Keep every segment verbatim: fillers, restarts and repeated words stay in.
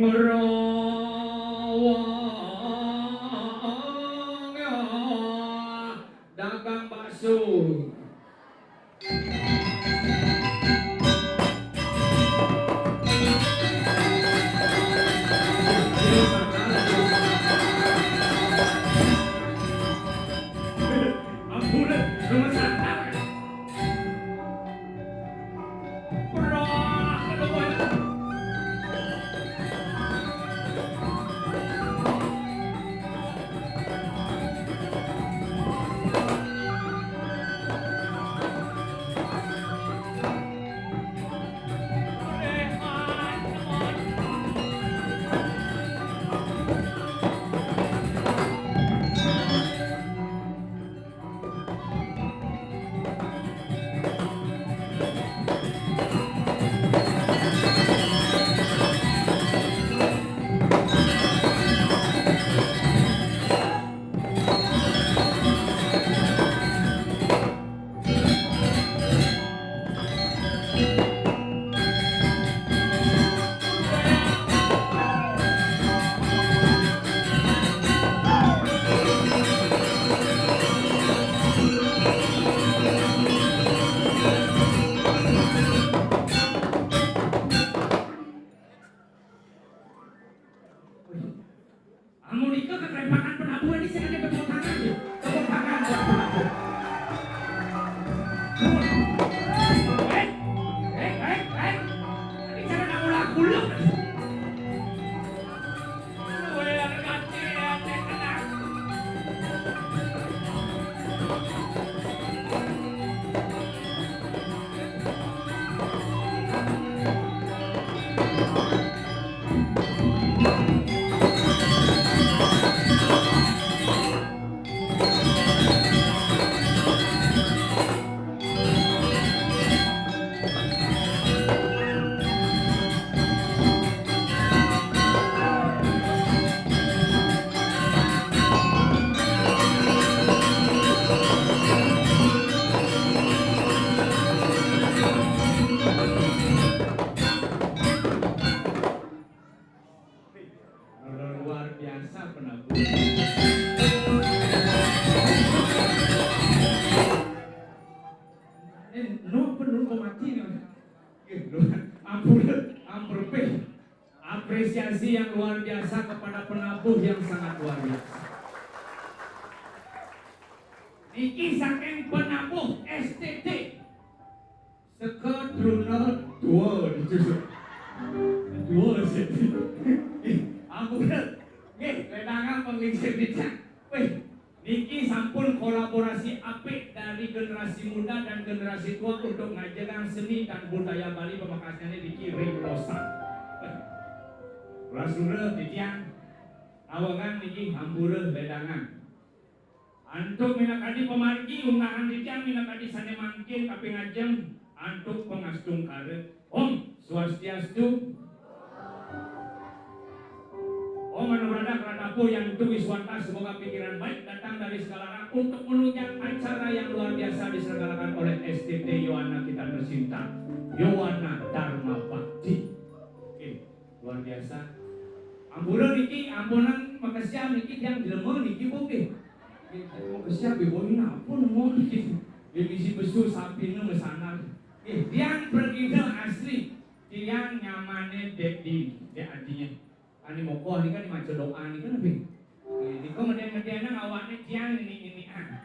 Ngerowong dagang bakso. Ampun, rumah sakit. Amun ika kakrempakan penabuh, di sini ada tepuk tangan, ya. Tepuk tangan buat penabuh. Eh, eh, eh, eh. Tadi cara nak ulah kuluk. Weh, ada kacil, ya, cek tenang. Luar biasa penabuh. Eh, no, penuh mati nih. Ampun, ampun, peh. Apresiasi yang luar biasa kepada penabuh yang sangat luar biasa. Niki saking penabuh S T T. Seka truna dua ditusuk. Dua sih. Ampun. Nggih, ledangan penglingsir bijak. Wih, niki sampun kolaborasi apik dari generasi muda dan generasi tua untuk ngajegang seni dan budaya Bali, pamekasnyané niki ring Losang. Wih, Rasura titiang, awegang niki hampura ledangan. Antuk minakadi pamargi, unggahan titiang minakadi sané mangkin kaping ajeng, antuk pangastungkara. Om Swastiastu. Om Anuradha Karatapu Yantu Wiswata, semoga pikiran baik datang dari segala arah untuk menunjang acara yang luar biasa diselenggarakan oleh S T T Yowana kita tercinta, Yowana Dharma Bakti. Oke, luar biasa. Ampura niki, ampunan makesiab niki tiang jelema niki, Bu, nggih. Nggih, makesiab, Bu, ini ampun, mau niki. Nggih, misi besu sapina mesandal. Nggih, tiang pragina asli. Tiang nyamané Dék Dini, Dék Adinya. Ané mokoh nika dimaca doa nika napi? Nggih, nika medén-medénang awakné tiang nini-ninian.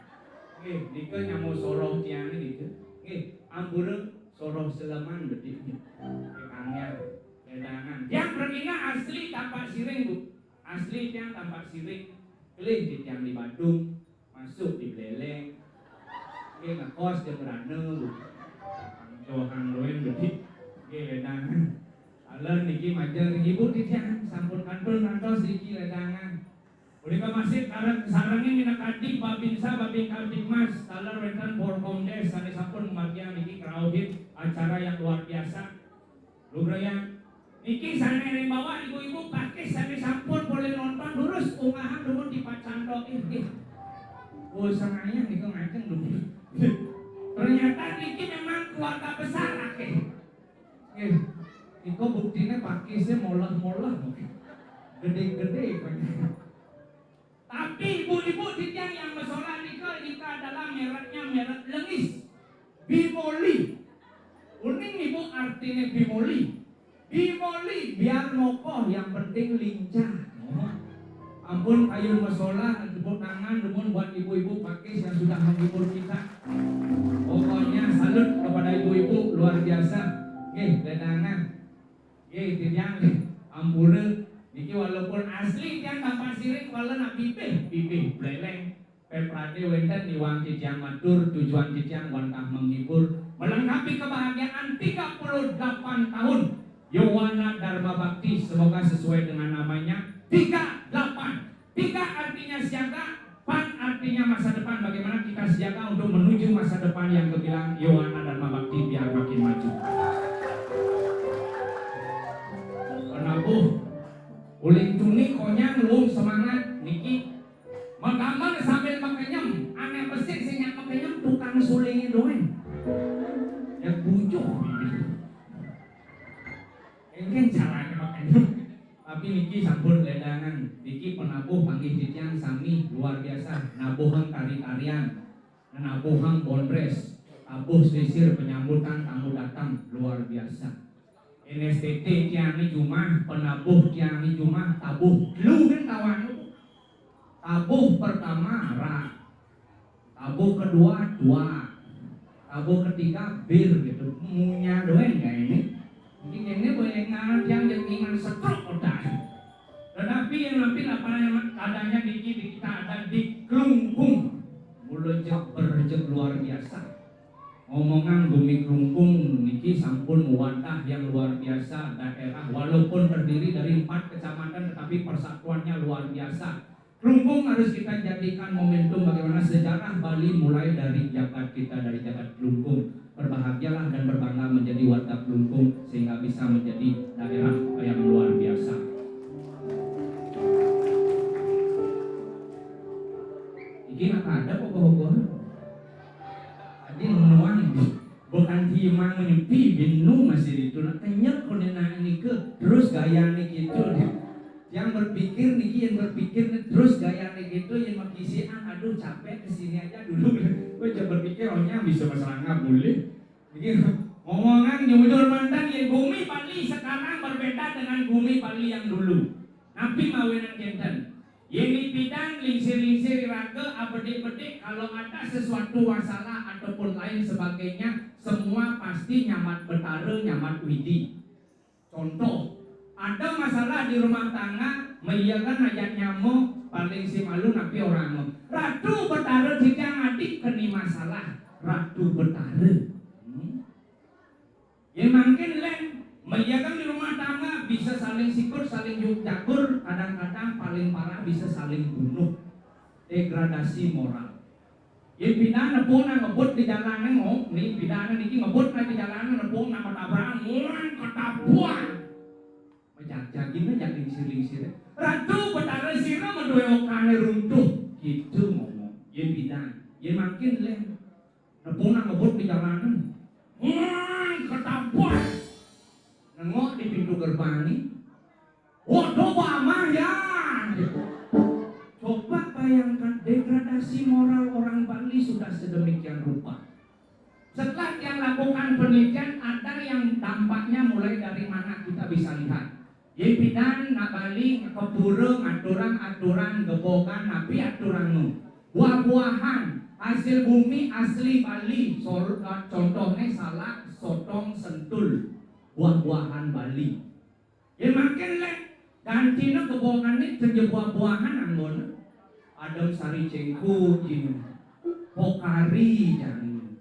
Nggih, nika nyama soroh tiangé nika. Nggih, ampura soroh seleman bedik. Nggih, angel, ledangan. Tiang pragina asli Tampak Siring, Bu. Asli tiang Tampak Siring. Kelih di tiang di Badung. Masuk di Beleleng. Nggih, ngekos di Merana, Bu. Johan Ruin gede. Nggih, ledangan. Alon niki majeng ring Ibu titiang, sampun kantun ngantos niki ledangan. Punika masih karep sarengin minakadi Babinsa, Babin Kamtibmas, taler wénten Forkomdes sané sampun margiang niki ngrauhin acara yang luar biasa. Lugrayang. Niki sané ring bawah ibu-ibu pakis sané sampun polih nonton, durus unggahang dumun di pacandok inggih. Oh, sengayang niku ngajeng dumun. Ternyata niki memang keluarga besar akéh. Nggih. Kok buktiné pakisé molah-molah, gedé-gedé. Tapi ibu-ibu titiang yang masolah nika, nika adalah mereknya merek Lengis. Bimoli. Uning ibu artinya Bimoli. Bimoli biar mokoh, yang penting lincah. Ampun, ayo masolah, tepuk tangan dumun buat ibu-ibu pakis yang sudah menghibur kita. Pokoknya salut kepada ibu-ibu, luar biasa. Nggih, ledangan. Nggih, titiang nggih. Ampura. Niki walaupun asli tiang Tampaksiring, kala nak pipih, pipih bleleng. Pepradé wénten iwang titiang matur, tujuan titiang wantah menghibur, melengkapi kebahagiaan tiga puluh delapan tahun Yowana Dharma Bakti. Semoga sesuai dengan namanya, tiga delapan. Tiga artinya siaga, pan artinya masa depan. Bagaimana kita siaga untuk menuju masa depan yang gemilang Yowana Dharma Bakti biar makin maju. Penabuh, uling tuni konyang luung semangat niki. Magambar sambil makenyem, ané besik sing nyak makenyem tukang sulingé doang. Ya bujuh. Engkén carané makenyem. Tapi niki sampun ledangan, niki penabuh panggih titiang sami luar biasa, nabuhang tari-tarian, nabuhang bondres, tabuh sisir penyambutan tamu datang luar biasa. N S T T tiangé jumah, penabuh tiangé jumah, tabuh telu kan kawan. Tabuh pertama ra, tabuh kedua dua, tabuh ketiga bir gitu. Munya doang kayak ini. Mungkin ini boleh ngarang yang jadi ingat setruk udah. Tetapi yang nanti apa yang adanya di, di kita ada di Klungkung. Mulut jek berjek luar biasa. Ngomongan Gumi Klungkung niki sampun wadah yang luar biasa daerah, walaupun terdiri dari empat kecamatan tetapi persatuannya luar biasa. Klungkung harus kita jadikan momentum bagaimana sejarah Bali mulai dari jagat kita, dari jagat Klungkung. Berbahagialah dan berbangga menjadi warga Klungkung sehingga bisa menjadi daerah yang luar biasa. Iki nak ada kok. Adi nuan bukan timang menyepi binu masih itu nak kenyek kau nak ini ke terus gaya ni gitu. Yang berpikir niki, yang berpikir ni terus gaya ni gitu, yang makisian, aduh capek kesini aja dulu. Gue coba berpikir, oh yang bisa masalah nggak boleh. Jadi ngomongan jujur mantan, ya Gumi Bali sekarang berbeda dengan Gumi Bali yang dulu. Napi mawinan kenten? Yén pidan lingsir-lingsir iraga abedik-bedik, kalau ada sesuatu masalah ataupun lain sebagainya, semua pasti nyamat Betara, nyamat Widi. Contoh, ada masalah di rumah tangga, maiyakan ajak nyama, paling si malu napi orang. Ratu Betara titiang adik keni masalah, Ratu Betara. Hmm. Ya mungkin lén, maiyakan di rumah tangga bisa saling sikut, saling ju-, jagur, kadang-kadang paling parah bisa saling bunuh. Degradasi moral. Ya pidan nepung nak ngebut di jalanan, oh, ni pidan niki ngebut nak di jalanan, nepung nak ketabrakan, mulan ketabuan. Menjajagin aja lingsir-lingsir. Ratu Betara sira madué okané runtuh, gitu ngomong. Ya pidan. Ya mungkin lén. Nepung nak ngebut di jalanan. Wah, ketabuan. Nengok di pintu gerbang ni. Waduh, Pak Amah, ya. Coba bayangkan degradasi moral orang Bali sudah sedemikian rupa. Setelah yang lakukan penelitian, ada yang dampaknya mulai dari mana kita bisa lihat. Yé pidan nak Bali, ke pura ngaturang aturan, gebogan napi aturan nu. Buah-buahan, hasil bumi asli Bali, sol-, eh, contohnya salak, sotong, sentul, buah-buahan Bali. Yé mungkin lén, gantina gebogan ni kerja buah-buahan anggona. Adem sari cengku, jin. Pokari, jani.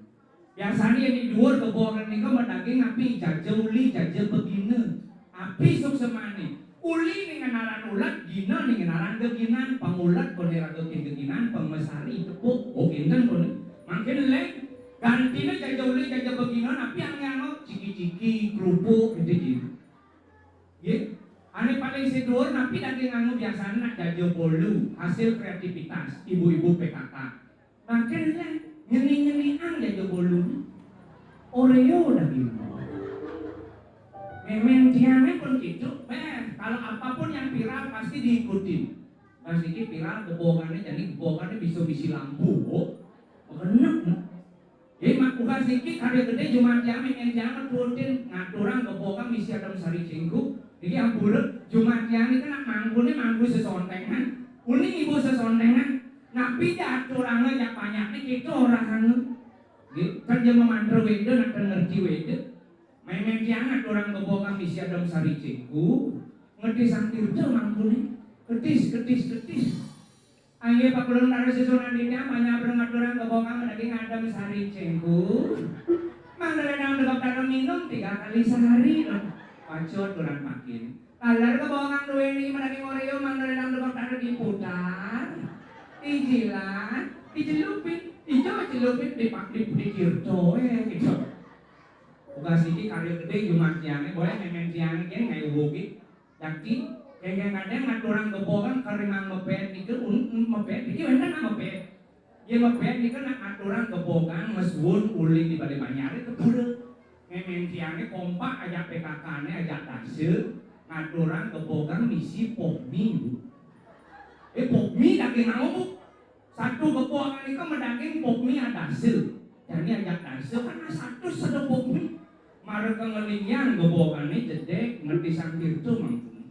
Biasanya di luar keboran nika madaging napi jaja uli, jaja begina. Api suksemane. Uli ning aran ulat, gina ning aran geginan, pangulat kone raga king geginan, pangmasari tepuk, oh kinten kone. Mangkin lek gantine jaja uli, jaja begina, napi angge anu ciki-ciki, kerupuk, gitu gitu. Nggih. Ane paling seduur napi daging anu biasane nak jaja bolu, hasil kreativitas ibu-ibu P K K. Mangkin nyeni-nyenian jaja bolu. Oreo daging. Mémén tiangé pun gitu, méh, kalau apapun yang viral pasti diikutin. Pas iki viral gebogané, jani gebogané bisa misi lampu, oh. Bener. Jadi, mak, bukan siki karya gedé, Jumat tiang, mémén tiang, rutin ngaturang gebogan misi adem sari céngku. Iki ampura, Jumat tiang iki nak mangkuné mangku sesonténgan. Uning ibu sesonténgan. Napi ja aturanga jak banyakné, kita orahanga. Nggih, kan dia memantra Wéda, nak ngerti Wéda. Mémén tiang aturang gebogan misi adem sari céngku, ngedisang tirta mangkuné. Ketis, ketis, ketis. Inggih, Pak Guru, Tara Susunan Dinda, banyak ngaturang gebogan daging adem sari céngku. Mangda lédang degep tara minum tiga kali sehari, loh. Pacut kurang makin. Taler gebogan duwé niki daging Oreo, mangda lédang degep tara diputar, dijilat, dicelupin, dijo celupin, dipak-, di, ditirta, eh, gitu. Ugas niki karya gedé Jumat tiangé, boleh mémén tiangé, kén ngaé uwugi. Yakti, kadang-kadang ngaturang gebogan karimang mepet nika, un-, un-, mepet niki wénten nak mepet. Yén mepet nika nak ngaturang gebogan, mesuwun uling di balé banyaré kepura. Mémén tiangé kompak ajak P K K-né, ajak dasa, ngaturang gebogan misi pok mi, Bu. Eh, pok mi daging naon, Bu? Satu gebogan nika madaging pok mi adasa. Jani ajak dasa kan satus sada pok mi. Mara ka ngelingyang gebogané jedek ngedisang tirta mangkuné.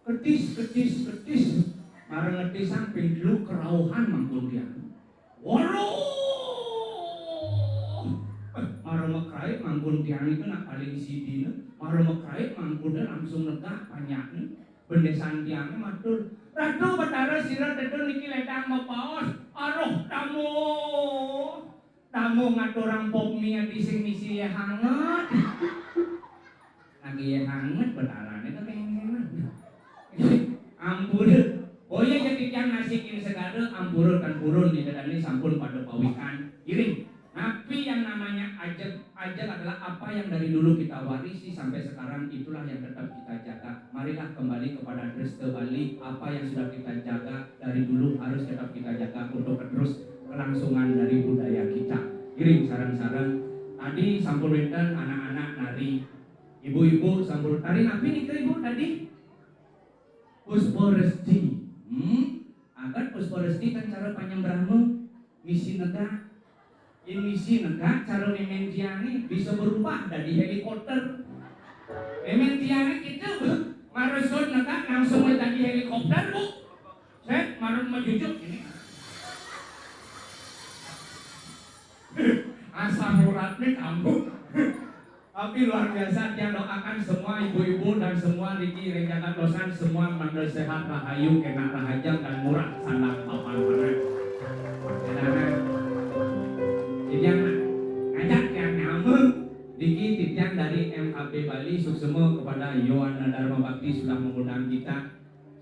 Kedis, kedis, kedis. Mara ngedisang ping telu kerauhan mangkun tiang. Waduh! Eh, mara makrait mangkun tiang itu nak paling sidina. Mara makrait mangkunné langsung negak banyakné. Bendésan tiangé matur, "Ratu Betara, sira tedun niki lédang mabaos." "Aroh, tamu. Tamu ngaturang pok mi adi sing misi yéh hanget." Lagi yéh hanget, Betarané kekéngkéngan. Ampura. Oh iya, jadi tiang nasikin segala, ampura tan purun, nika dani sampun pada pawikan. Giring. Napi yang namanya ajeg? Ajeg adalah apa yang dari dulu kita warisi sampai sekarang, itulah yang tetap kita jaga. Marilah kembali kepada Dresta Bali, apa yang sudah kita jaga dari dulu harus tetap kita jaga untuk terus kelangsungan dari budaya kita. Giring sareng-sareng. Tadi sampun wénten anak-anak nari, ibu-ibu sampun nari. Napi nika, Ibu, tadi? Puspa Resti. Hmm? Agat Puspa Resti kan cara panyembrama, misi negak. Yén misi negak, cara mémén tiangé bisa berubah dadi hélikopter. Mémén tiangé kita, Bu, mara suud negak langsung dadi hélikopter, Bu. Sét, mara majujuk ini. Asam uratné kambuh. Tapi luar biasa, tiang doakan semua ibu-ibu dan semua niki ring jagatosan, semua mangda séhat, rahayu, kénak rahajeng, dan murah sandang papan pangan. Kénak. Titiang ngajak tiang nyama niki, titiang dari M K P Bali, suksema kepada Yowana Dharma Bakti sudah mengundang kita.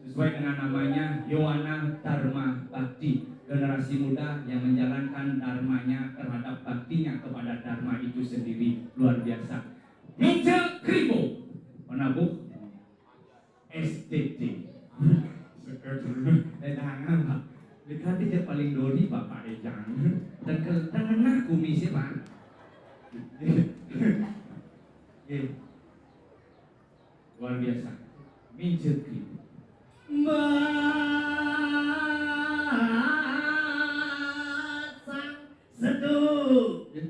Sesuai dengan namanya, Yowana Dharma Bakti, generasi muda yang menjalankan dharmanya terhadap baktinya kepada dharma itu sendiri. Luar biasa. Meja Kribo, penabuh S T T. Seger dulu, eh, jangan, Pak. Dikati je paling dori Bapak Ejang. Dan ke, dan ngenah kumisnya, Pak. Nggih. Luar biasa. Mijeki. Mbak Sang Seduh. Lu.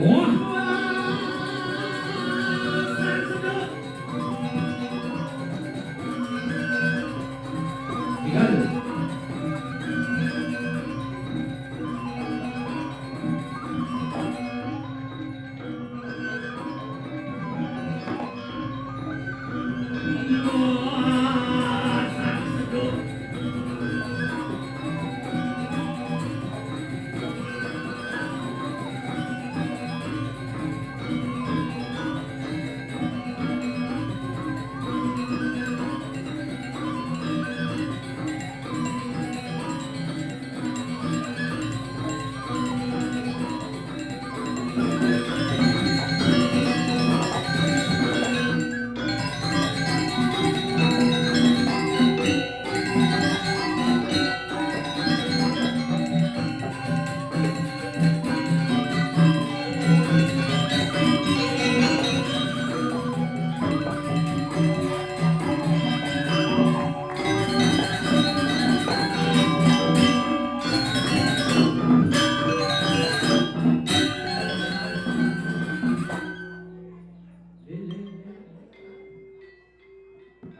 Wah. Tiga.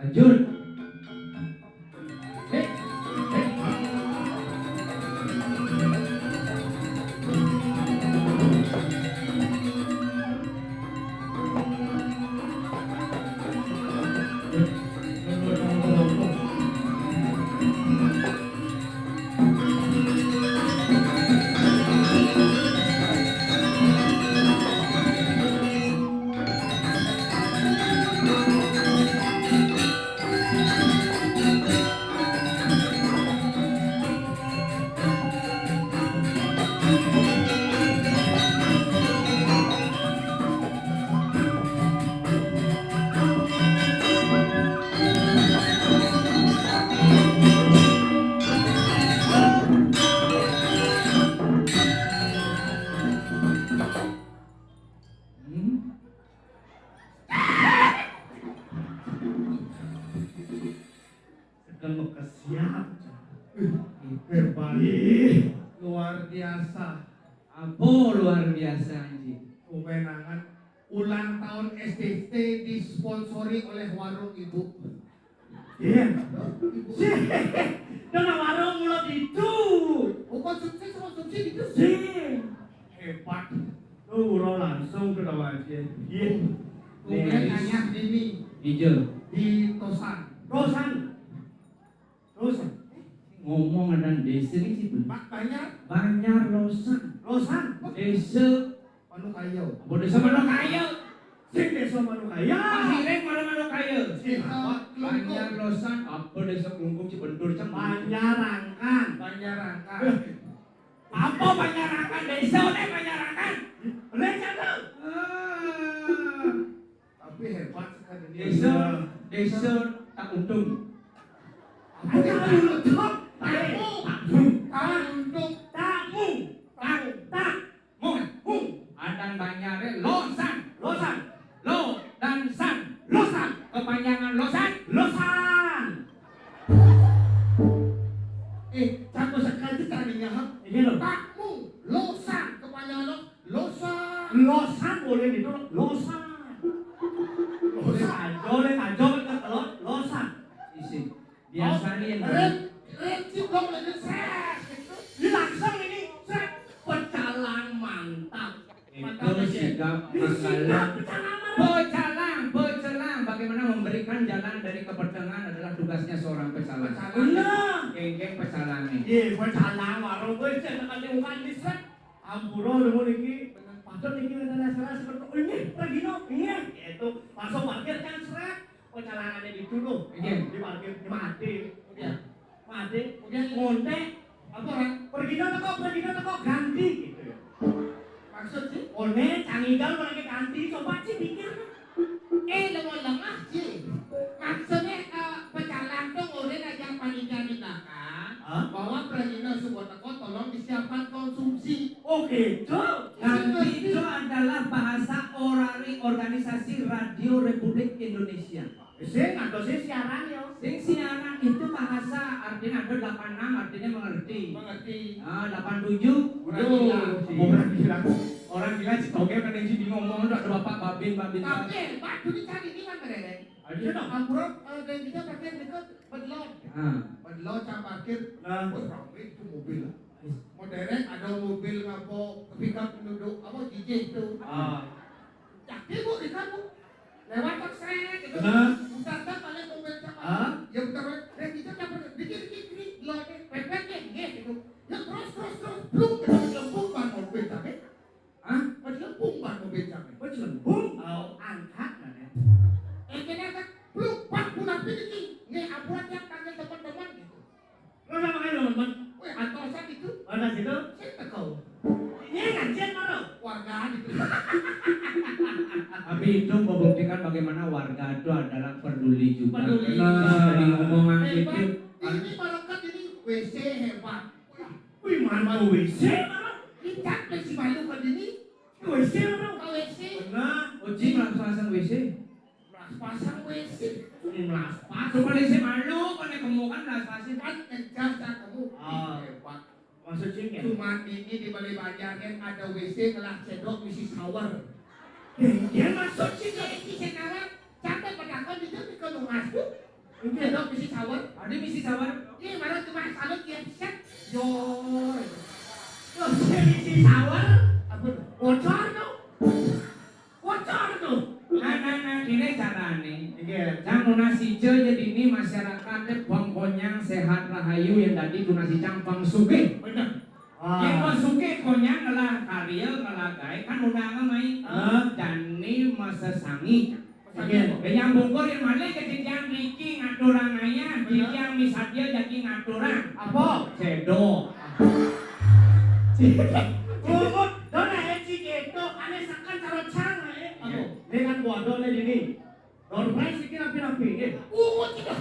Lanjut. Hmm? Sekel mekesiap. Hebat. Ih, luar biasa. Apa luar biasa, anjing? Kemenangan ulang tahun S D T disponsori oleh warung ibu. Iya. Sih, dona warung mula ditu. Oh, konsumsi, konsumsi ditu. Sih. Hebat. Tuh, ura langsung ke bawah aja. Iya. Kemudian Nih. Tanya dini Ijo. Di Tosan. Tosan. Tosan. Ngomong ada desa ini sih, Bang. Pak Banjar. Banjar Losan. Losan. Desa Manukaya. Apa desa Manukaya? Sing desa Manukaya. Pasiring mana Manukaya? Sing apa? Banjar Losan. Apa desa Klungkung Cibendur cang? Banjarangkan. Banjarangkan. Apa Banjarangkan? Desa nih Banjarangkan. Lecet tuh. Ah. Tapi hebat sekali. Desa, desa tak untung. Apa tak untung? Tak untung. Tak untung. Tak, tak. Mung, mung. Adan Banjar, eh, Losan. Losan. Lo dan San. Losan. Kepanjangan Losan. Losan. Eh, canggo sekali carinya, ha? Iya, loh. Tak mung. Losan. Kepanjangan lo. Losan. Losan boleh gitu, loh. Losan. Losan. Ajo, lek ajo, lek lo-, losan. Isi. Biasanya yang red, red ciplok lagi, sret. Ini langsung ini, sret. Pecalang mantap. Mantap, itu ya. Sigap, ini manggala. Sigap, pecalang, Mang. Pecalang, pecalang. Bagaimana memberikan jalan dari kepentingan adalah tugasnya seorang pecalang. Pecalang. Benar. Geng-geng pecalang nih. Iya, pecalang, warung gue, saya tekan di muka ini, sret. Ampura, lho, niki. Bener. Padahal niki ada acara seperti, "Oh, ini, pergi, no, ini." Gitu. Langsung parkir kan, sret. Oh, calangannya di dulu. Iya. Di parkir, di mati. Iya. Mati. Iya. Ngontek. Apa, Ran? Pergi, no, teko, pergi, no, teko, ganti. Gitu ya. Maksud sih? One, cangigal, mereka ganti. Coba sih pikir. Eh, lengah-lengah sih. Maksudnya, eh, pecalang tuh ngorén aja panitia di belakang, hah? Bahwa pralina sudah teko, tolong disiapkan konsumsi. Oke, Jo. Ganti, Jo adalah bahasa orari organisasi Radio Republik Indonesia. Sing, atau sing siaran, yo? Sing siaran itu bahasa, artinya ada delapan enam, artinya mengerti. Mengerti. Ah, delapan tujuh, orang gila. Orang gila. Orang gila, si togel kan yang sini ngomong, ada bapak babin, babin. Tapi, Pak, dulu cari ini kan, Pak Dede. Aduh. Iya, dong. Ambrop, eh, dan kita pakai dekat Bedlot. Ah. Bedlot, cang parkir. Nah. Wah, rame itu mobil. Mau derek, ada mobil ngapa, pickup duduk, apa, jijik itu. Ah. Cak, Bu, di kamu. Lewat tak seret, gitu. Nah. Putar tak balik mobil cak. Ah. Ya, putar balik. Dan kita cak, dikit, dikit, dikit, Bedlot, pepet, ya, gitu. Ya, terus, terus, terus. Belum, kita lempung ban mobil cak. Hah? Pas lempung ban mobil cak. Pas lempung? Oh, angkat, nah, ya. Eh, kena angkat. Belum, bang, pulang pilih, Ki. Nge, abuat yang panggil teman-teman, gitu. Lo sama kayak teman-teman? Weh, antosan itu. Mana situ? Saya tak tahu. Ini ngajian mana? Warga gitu. Tapi itu membuktikan bagaimana warga itu adalah peduli juga. Peduli. Nah. Bisa diomongan. Hebat. Gitu. Ini barokat ini W C hebat. Wih, mana W C mana? Ini capek si malu ke sini. Ke W C mana? Ke W C. Benar. Oji melas pasang W C. Melas pasang W C. Ini melas pasang. Coba W C malu, kan yang kamu kan melas pasang. Kan kencang, cak kamu. Ah. Hebat. Maksud sih, kan? Cuma ini di Balai Banjar kan ada W C kelas cedok, isi shower. Dia maksud sih, kan? Isi shower. Capek padahal di sini ke rumahku. Ini ada misi sawar. Ada misi sawar. Ini mana cuma salut ya, set. Yo. Yo, misi sawar. Apa? Bocor tuh. Bocor tuh. Nah, nah, nah, ini carane. Iya. Cang nunas ijo jadi ini masyarakat téh pang konyang, sehat rahayu, yang tadi nunas icang pang sugih. Bener. Yang mau sugih konyang ngelah karya, ngelah gaé, kan undangan main. Hah? Dani masesangi. Oke. Nyambung korin malih ke titiang mriki ngaturang ayah, titiang misadia jagi ngaturang. Apa? Cédo. Bungut, dona eci cédo, ané seken karo cang, eh. Apa? Ini kan gua ada nih, dini. Dorpres iki rapi-rapi, nggih. Bungut iki.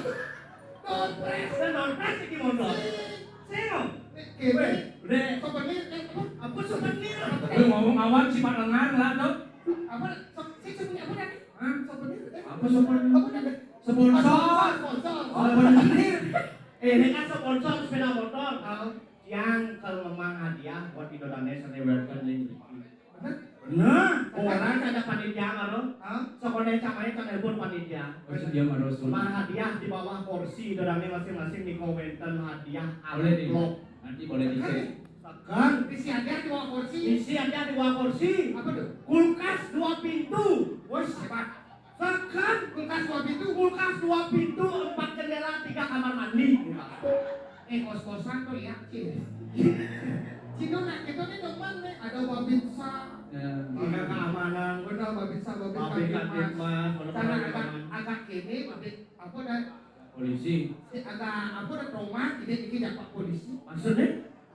Dorpres. Kan dorpres iki mondok. Sing. Wéh, Lé. Souvenir, eh, apa? Apa souvenir? Kowe ngomong awan sifat lengar lah, Dok. Apa? Sing souvenir apa tadi? Hah? Souvenir, eh? Apa souvenir? Apa tadi? Sponsor. Sponsor, sponsor. Oh, bener. Eh, ini kan sponsor sepeda motor. Oh. Yang kalau memang hadiah buat Ido Dané seni welcome ning mriki. Bener? Bener. Orang ada panitia karo. Hah? Sekolah camahe kan telepon panitia. Oh, dia harus. Mar hadiah di bawah kursi, Ido Dané masing-masing nika wénten hadiah. Boleh nih. Amplop. Nanti boleh dicek. Kan? Isi hadiah di bawah kursi. Isi hadiah di bawah kursi. Apa tuh? Kulkas dua pintu. Wes, hebat. Kan? Kulkas dua pintu. Kulkas dua pintu, empat jendela, tiga kamar mandi. Eh, kos-kosan tuh ya, Cil. Cino nak kita nih demen nih, ada babinsa. Ya. Ada keamanan. Bener, babinsa, babin Babin Kamtibmas. Kamtibmas, bener, Karena bener, agak, bener. Agak kene, babin apa dah? Polisi. Si agak apa dah, trauma, jadi dikit dapat polisi. Maksudnya?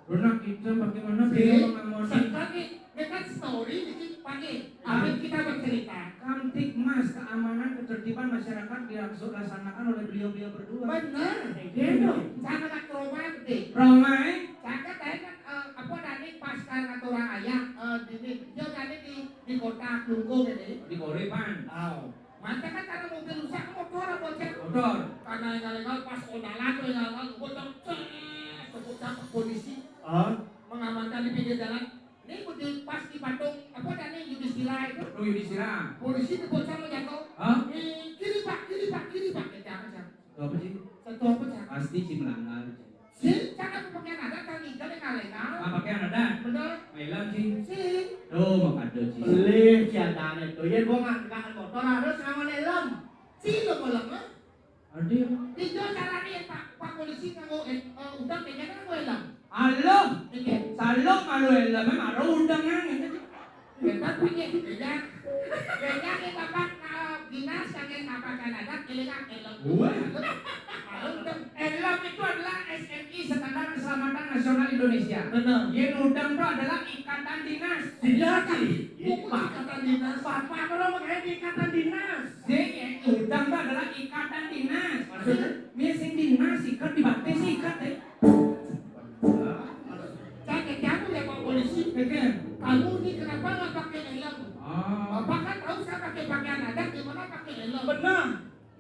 Benar kita bagaimana beliau mengamati? Sekarang nih, ini kan story ini, Pak, nih. Apa kita bercerita? Kamtibmas, keamanan, ketertiban masyarakat dilaksanakan oleh beliau-beliau berdua. Bener. Gitu. Sangat romantis. Ramai. Sangat, eh, kan, eh, apa tadi pas kan ngaturang ayah, eh, di, di, dia tadi di, di kota Klungkung ini. Di Korepan. Oh. Mantap kan, karena mobil rusak, motor apa aja? Motor. Karena yang legal pas ondalan tuh, yang legal, bocor, ces, bocor polisi. Hah? Mengamankan di pinggir jalan. Ini pas di patung, apa tadi, Yudhistira itu? Oh, Yudhistira. Polisi itu bocor jatuh. Hah? Eh, kiri, Pak, kiri, Pak, kiri, Pak. Ya, jangan, jangan. Itu apa sih? Satu apa, Cak? Pasti si melanggar. Si, Cak, apa pakaian adat kan legal ya, nggak legal? Ah, pakaian adat? Bener. Helm sih. Si. Tuh, makado sih. Pelih, si adane tuh. Ya, gua ngangkat motor harus nganggo helm. Si lo bolong, ah? Aduh. Itu caranya, Pak, Pak Polisi nganggo, eh, eh, udang kayaknya kan nganggo helm. Halo. Iya. Salom, halo, helm, emang ada udang yang ini. Hebat punya, beda. Beda nih, Bapak, kalau dinas, kangen apa kan ada, keliling helm. Woi. Kalau udang. Helm itu adalah S N I, Standar Keselamatan Nasional Indonesia. Benar. Yen udang itu adalah ikatan dinas. Iya, Cak. Buku Pak. Ikatan dinas. Bapak kalau makanya di ikatan dinas. Sing, eh, udang itu adalah ikatan dinas. Maksudnya? Mie sing dinas, ikat di batis, ikat, eh. Saya kamu ya, Pak Polisi. Betul. Kamu ini kenapa nggak pakai helm? Ah. Bapak kan tahu saya pakai pakaian adat, gimana pakai helm? Benar.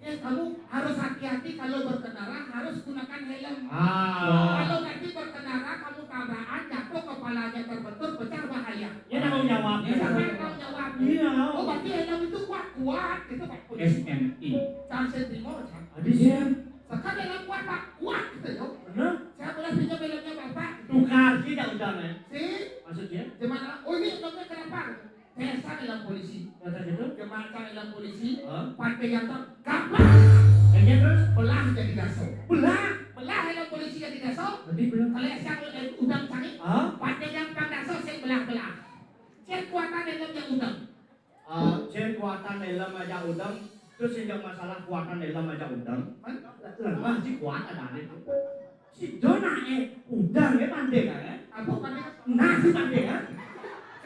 Ya, kamu harus hati-hati kalau berkendara, harus gunakan helm. Ah. Kalau nanti berkendara, kamu tabrakan, jatuh, kepalanya terbentur, pecah, bahaya. Ya, tanggung jawab. Ya, siapa yang tanggung jawab? Iya. Oh, berarti helm itu kuat, kuat, gitu, Pak Polisi. S N I. Cang sing trima, Cang. Ada sih. Sekarang helm kuat, Pak. Kuat, gitu, yo. Benar. Saya boleh pinjam helmnya Bapak? Tukar sih, tak usah, men. Si? Maksudnya? Gimana? Oh, ini helmnya kenapa? Saya sang helm polisi. Kata gitu? Gimana sang helm polisi? Hah? Pakai yang tak gaplak. Akhirnya terus? Belah jadi daso. Belah? Belah helm polisi jadi daso. Berarti belah. Kalau yang sang, eh, udang cangik. Hah? Pakai yang pang daso, saya belah-belah. Saya kuatan helm yang udang. Eh, cén kuatan helm aja udang, terus sing masalah kuatan helm aja udang. Kan? Lemah sih kuat ada itu. Si Dona, eh, udang ya banding, eh? Apa banding? Nah, si banding, eh?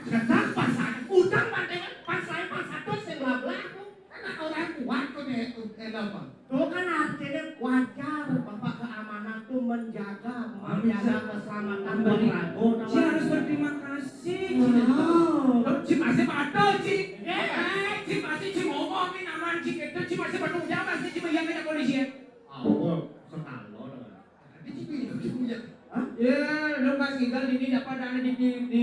Sedang pas, udang banding, pas lain pas satu sing belah-belah. Karena orang kuat tuh deh, helm. Tuh kan artinya wajar Bapak keamanan tuh menjaga, menjaga keselamatan berlaku. Saya harus berterima kasih. Wow. Ci masih patuh, Ci. Eh, Ci masih, Ci ngomongin aman, Ci gitu, Ci masih patuh. Jangan sih, Ci yang kena polisi ya. Awal sekali. Tadi Ci bilang, Ci punya. Hah? Ya, lu pas tinggal di ini, apa, ada di, di, di,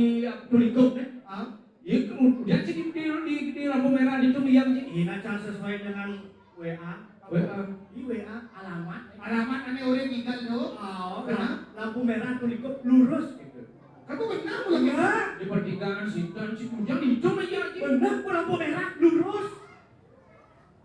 Tulikung, ya? Hah? Ya, kemudian Ci di, di, di, di lampu merah di Tumiang, Ci. Ini, Cang, sesuai dengan W A. W A. W A alamat. Alamat ané urip ninggal to. Oh, bener. Lampu merah tuh ikut lurus gitu. Kamu bener, bener. Di pertigaan situ, si Bujang itu aja. Bener, lampu merah lurus.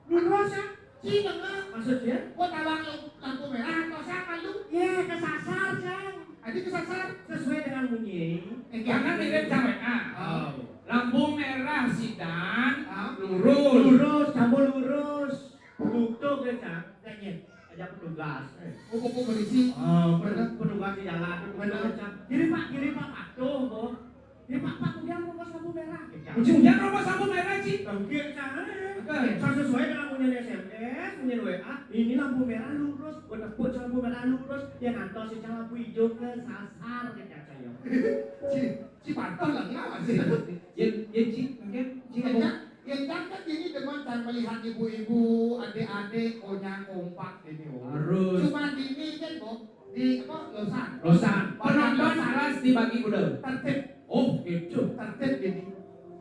Lurus ya. Sih, bener. Maksudnya? Gua tawang lampu merah atau siapa lu? Ye, kesasar, Cang. Adi kesasar? Sesuai dengan bunyi. Eh, jangan mirip sama W A. Oh. Lampu merah sidan, lurus. Lurus, kamu lurus. Tutup ya, Cang. Jangan. Aja petugas. Eh. Oh, kok berisi? Oh, bener. Petugas di jalan. Bener. Cang. Kiri, Pak, kiri, Pak. Aduh, Bu. Kiri, Pak, Pak, udah, Bu, lampu merah. Uji ujian rumah lampu merah, Ci. Oke, Cang. Oke. Sesuai dengan bunyi S M S, bunyi W A. Ini lampu merah lurus. Gua tepuk lampu merah lurus. Yang ngantos si Cang lampu hijau kesasar ke Cang, ya. Ci, Ci pantau lah, nggak masih. Ya, ya, Ci, mungkin, Ci, ngomong. Yang cakep ini demen kan melihat ibu-ibu, adik-adik, konyang, kompak ini, oh. Harus. Cuma di ini kan, Bo, di apa, Losan. Losan. Penonton alas dibagi udah. Tertib. Oh, gitu. Tertib ini.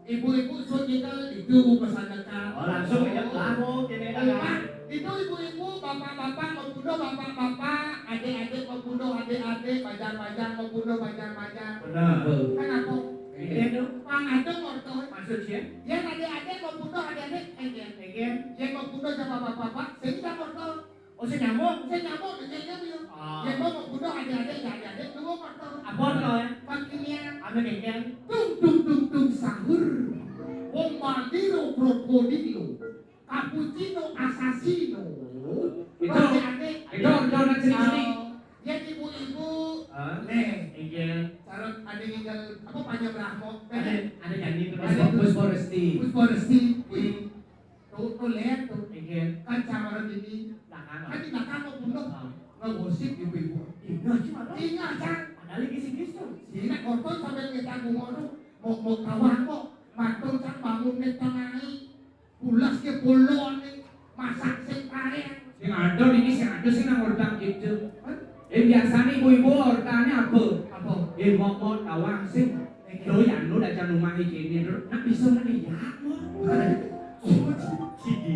Ibu-ibu suruh kita itu pesan dekat. Oh, langsung aja lah, Bu, ini. Itu ibu-ibu, bapak-bapak membunuh bapak-bapak, adik-adik membunuh adik-adik, bajang-bajang membunuh bajang-bajang. Benar. Kenapa? Iya, dong. Pang ada morto. Maksudnya? Yang adik-adik mau bunuh adik-adik, enggak. Enggak. Yang mau bunuh sama bapak-bapak, sehingga morto. Oh, saya nyamuk? Saya nyamuk, enggak, enggak, enggak. Oh. Yang mau bunuh adik-adik, ya adik-adik, lu morto. Apa tuh, ya? Pangkilian. Apa, enggak? Tung, tung, tung, tung, sahur. Wong Mandiro krokodilo. Cappuccino assassino. Itu, adik-adik. Itu, itu, itu, itu. Oh, ya, ibu-ibu. Hah? Nih. Iya. Carut ada ninggal, apa, Panya Brahmo. Ada, ada janji terus. Ada. Puspa Resti. Puspa Resti. Wih. Hmm. Tuh, tuh, lihat tuh. Iya. Kan cawaran ini. Belakang. Kan di belakang mau bunuh. Oh. Ngegosip ibu-ibu. Iya, cuma tuh. Iya, Cang. Ada lagi si Gis tuh. Sini korban sampai kita gua mau, mau, mau kawan kok. Matur, Cang, bangun nih, tenangi. Pulas ke pulon nih, masak sing pareng. Sing ada ini, sing ada sing nang ortang gitu. Hah? Eh, biasanya ibu-ibu ortanya apa? Apa? Eh, mau, mau tawang sing. Eh, lo ya, lo dah jangan rumah ini, lo nak bisa melihat, mau. Cidi, cidi,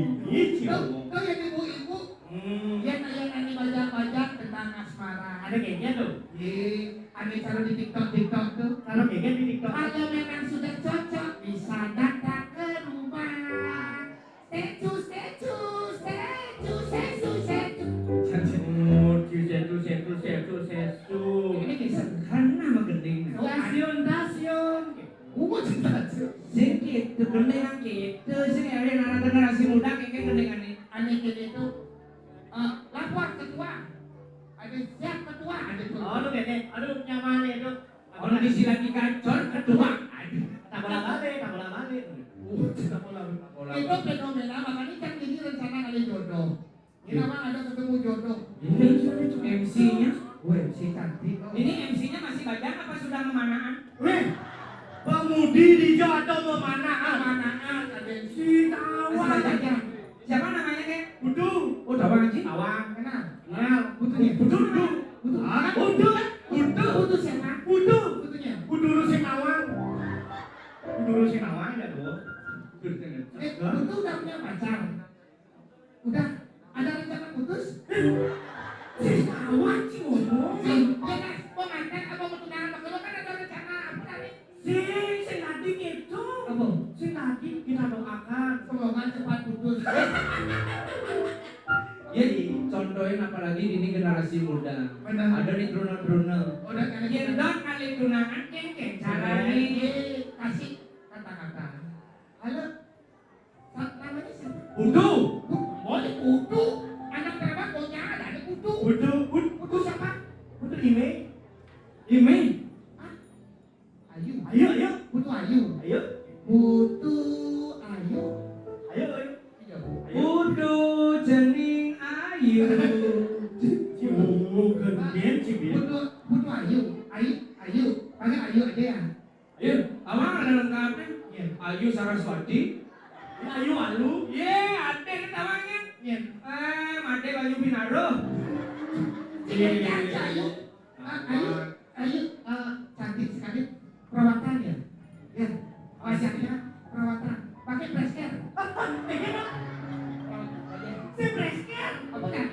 cidi. Lo, lo yang ibu-ibu. Hmm. Yang, yang nanti banyak-banyak tentang asmara. Ada kayaknya tuh. Iya, ada cara di TikTok, TikTok tuh. Kalau kayaknya di TikTok. Kalau memang sudah cocok, bisa datang ke rumah. Setu, setu, setu, setu, setu. Setu, setu, setu, setu, setu. Ini bisa kan nama gending. Stasiun, stasiun. Gua stasiun. Sing gitu, gending nang gitu. Sing ada anak generasi muda kayak gending aneh. Aneh gitu itu. Eh, lapor ketua. Ada siap ketua, ada tuh. Oh, lu gede. Aduh, nyaman ya, tuh. Oh, di sila tiga, Cor, ketua. Aduh. Tak bola balik, tak bola balik. Uh, tak bola balik. Itu fenomena, makanya kan ini rencana kali jodoh. Ini, iya, nama ada ketemu jodoh. Ini M C-nya, weh, si cantik. Ini M C-nya masih bajang apa sudah memanaan? Weh, pemudi di jodoh memanaan. Memanaan, ada M C. Si tawang. Masih bajang. Siapa namanya, Kek? Putu. Oh, tawang, Haji? Tawang. Kenal? Kenal. Putunya? Putu, Putu. Putu. Ah, Putu, kan? Putu. Putu siapa? Putu. Putunya? Putu lu sing nawang. Putu lu sing nawang, ya, tuh. Eh, Putu udah punya pacar? Udah. Ada rencana putus? Si tawang, si ngomong. Si, ya, Mas, mau mantan apa mau tunangan? Kalau kan ada rencana, apa tadi? Sing, sing tadi gitu. Apa? Sing tadi kita doakan. Semoga cepat putus. Jadi, contohin apalagi ini generasi muda. Benar. Ada nih truna-truna. Udah kali. Yen dong kali tunangan, kengkeng caranya. Iya, kasih kata-kata. Halo? Sa-, namanya siapa? Putu. Pu-, boleh Putu. Anak berapa? Punya ada, ada Putu. Putu, Put-, Putu siapa? Putu Ime. Ime. Hah? Ayu. Ayo, ayo. Putu Ayu. Ayo. Putu Ayu. Ayo, ayo. Iya, Bu. Ayo. Putu Jening Ayu. Oh, gendeng, Cibin. Putu, Putu Ayu. Ayu, Ayu. Panggil Ayu aja ya. Ayo, awang ada lengkapnya. Iya. Ayu Saraswati. Ini Ayu Alu. Iya, ada nih tawangnya. Iya. Eh, Made Bayu Pinaro. Iya, iya, iya, iya. Ayu. Ah, Ayu, Ayu, eh, cantik sekali. Perawatan ya? Ya, wajahnya perawatan. Pakai bresker. Pakai apa? Si bresker. Apa kan?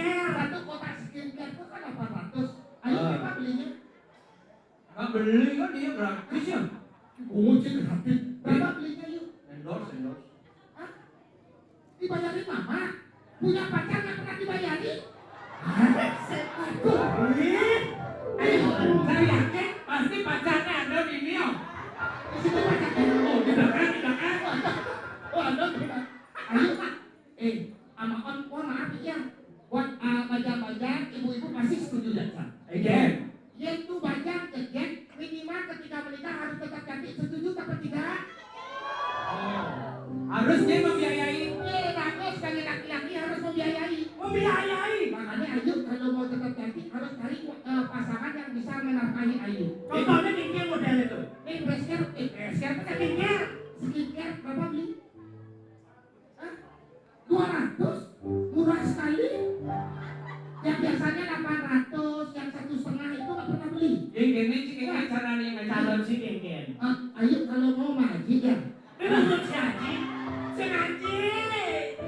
Satu kotak skincare itu kan delapan ratus. Ayo, ah, kita belinya. Nggak beli kan, dia gratis ya. Pungut sih gratis. Berapa belinya, yuk? Endorse, endorse. Hah? Dibayarin mama? Punya pacar nggak pernah dibayarin? Hah? Aduh. Ih, ayo, saya yakin pasti pacarnya ada di Mio. Di situ pacarnya. Oh, di belakang, di belakang. Oh, ada, ada. Ayo. Eh, sama on, oh, maaf ya. Buat, ah, bajang-bajang, ibu-ibu pasti setuju ya, Cak? Again. Yaitu bajang, again, minimal ketika menikah harus tetap cantik, setuju apa tidak? Oh. Harus dia membiayai. Eh, bagus, sebagai laki-laki harus membiayai. Membiayai. Makanya Ayu kalau mau tetap cantik harus cari, eh, pasangan yang bisa menafkahi Ayu. Contohnya Kingkir model itu. Eh, skincare, eh, skincare, skincare, skincare, berapa beli? Hah? Dua ratus? Murah sekali. Yang biasanya delapan ratus, yang satu setengah itu nggak pernah beli. Geng, geng, ini sih, geng, acara nih, yang calon sih, geng, geng. Ah, ayo, kalau mau mah Haji ya. Ini bukan si Haji. Si Haji.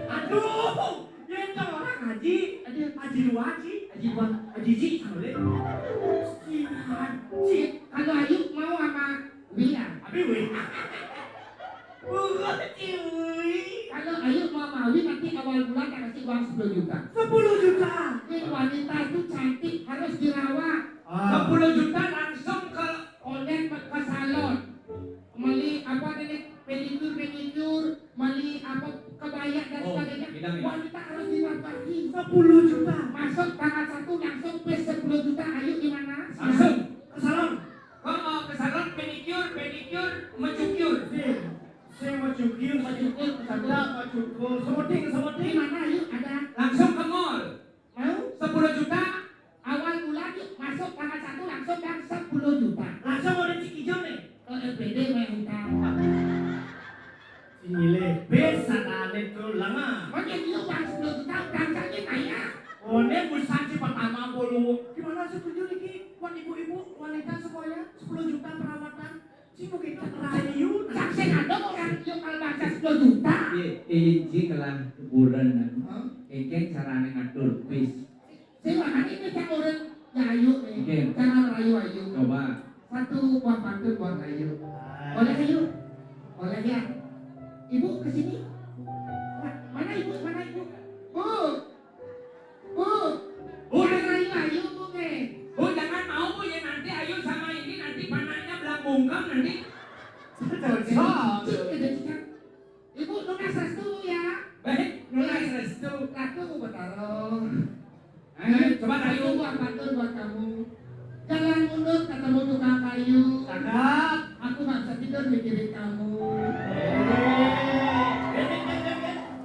Aduh, yang orang Haji. Aduh. Haji Luaji. Haji Luaji. Haji Ji, boleh. Si Haji. Kalau Ayu mau sama Wira. Abi Wira. Bukan si Wira. Kalau Ayu mau sama Wira, nanti awal bulan tak kasih uang sepuluh juta. Sepuluh juta. Ini wanita itu cantik, harus dirawat. Ah. Sepuluh juta langsung ke online, ke salon. Beli apa tadi? Pedicure, manicure, beli apa, kebaya dan, oh, sebagainya. Wanita harus dinafkahi. Sepuluh juta. Masuk tanggal satu langsung pes sepuluh juta. Ayo, gimana? Langsung. Ke salon. Oh, oh, ke salon, pedicure, pedicure, manicure. Sing, sing manicure, manicure, manicure, manicure. Semoding, semoding. Di mana, yuk, ada? Langsung ke mall. Mau? Sepuluh juta, awal bulan, yuk, masuk tanggal satu langsung dan sepuluh juta. Langsung oleh Cik Ijo nih. Ke L P D, bayar hutang. Sini le, bisa tane tuh lenga. Makanya dia uang sepuluh juta, utang saja kaya. Oh, ini bulan si pertama bolu. Gimana setuju niki? Buat ibu-ibu, wanita semuanya, sepuluh juta perawatan. Cing mungkin tak rayu. Cak sing ada orang yang kalau baca sepuluh juta. Iya, iya, Ji, kelah kuburan, kan. Hah? Kengkeng carane ngatur bis. Sing makanya ini cak orang rayu nih. Oke. Cara rayu Ayu. Coba. Satu buah pantun buat Ayu. Hai. Boleh, Ayu? Boleh ya? Ibu ke sini. Ma-, mana ibu? Mana ibu? Bu. Bu. Bu, jangan rayu Ayu, Bu, ke. Bu, jangan mau, Bu, ya, nanti Ayu sama ini nanti panahnya belang bungkam nanti. Cocok. Cik, ada cik. Ibu, nunas restu, Bu, ya. Baik, nunas restu. Ratu, Bu Betara. Eh, coba rayu. Satu buah pantun buat kamu. Jalan mundur ketemu tukang kayu. Cakep. Aku nggak bisa tidur mikirin kamu. Eh.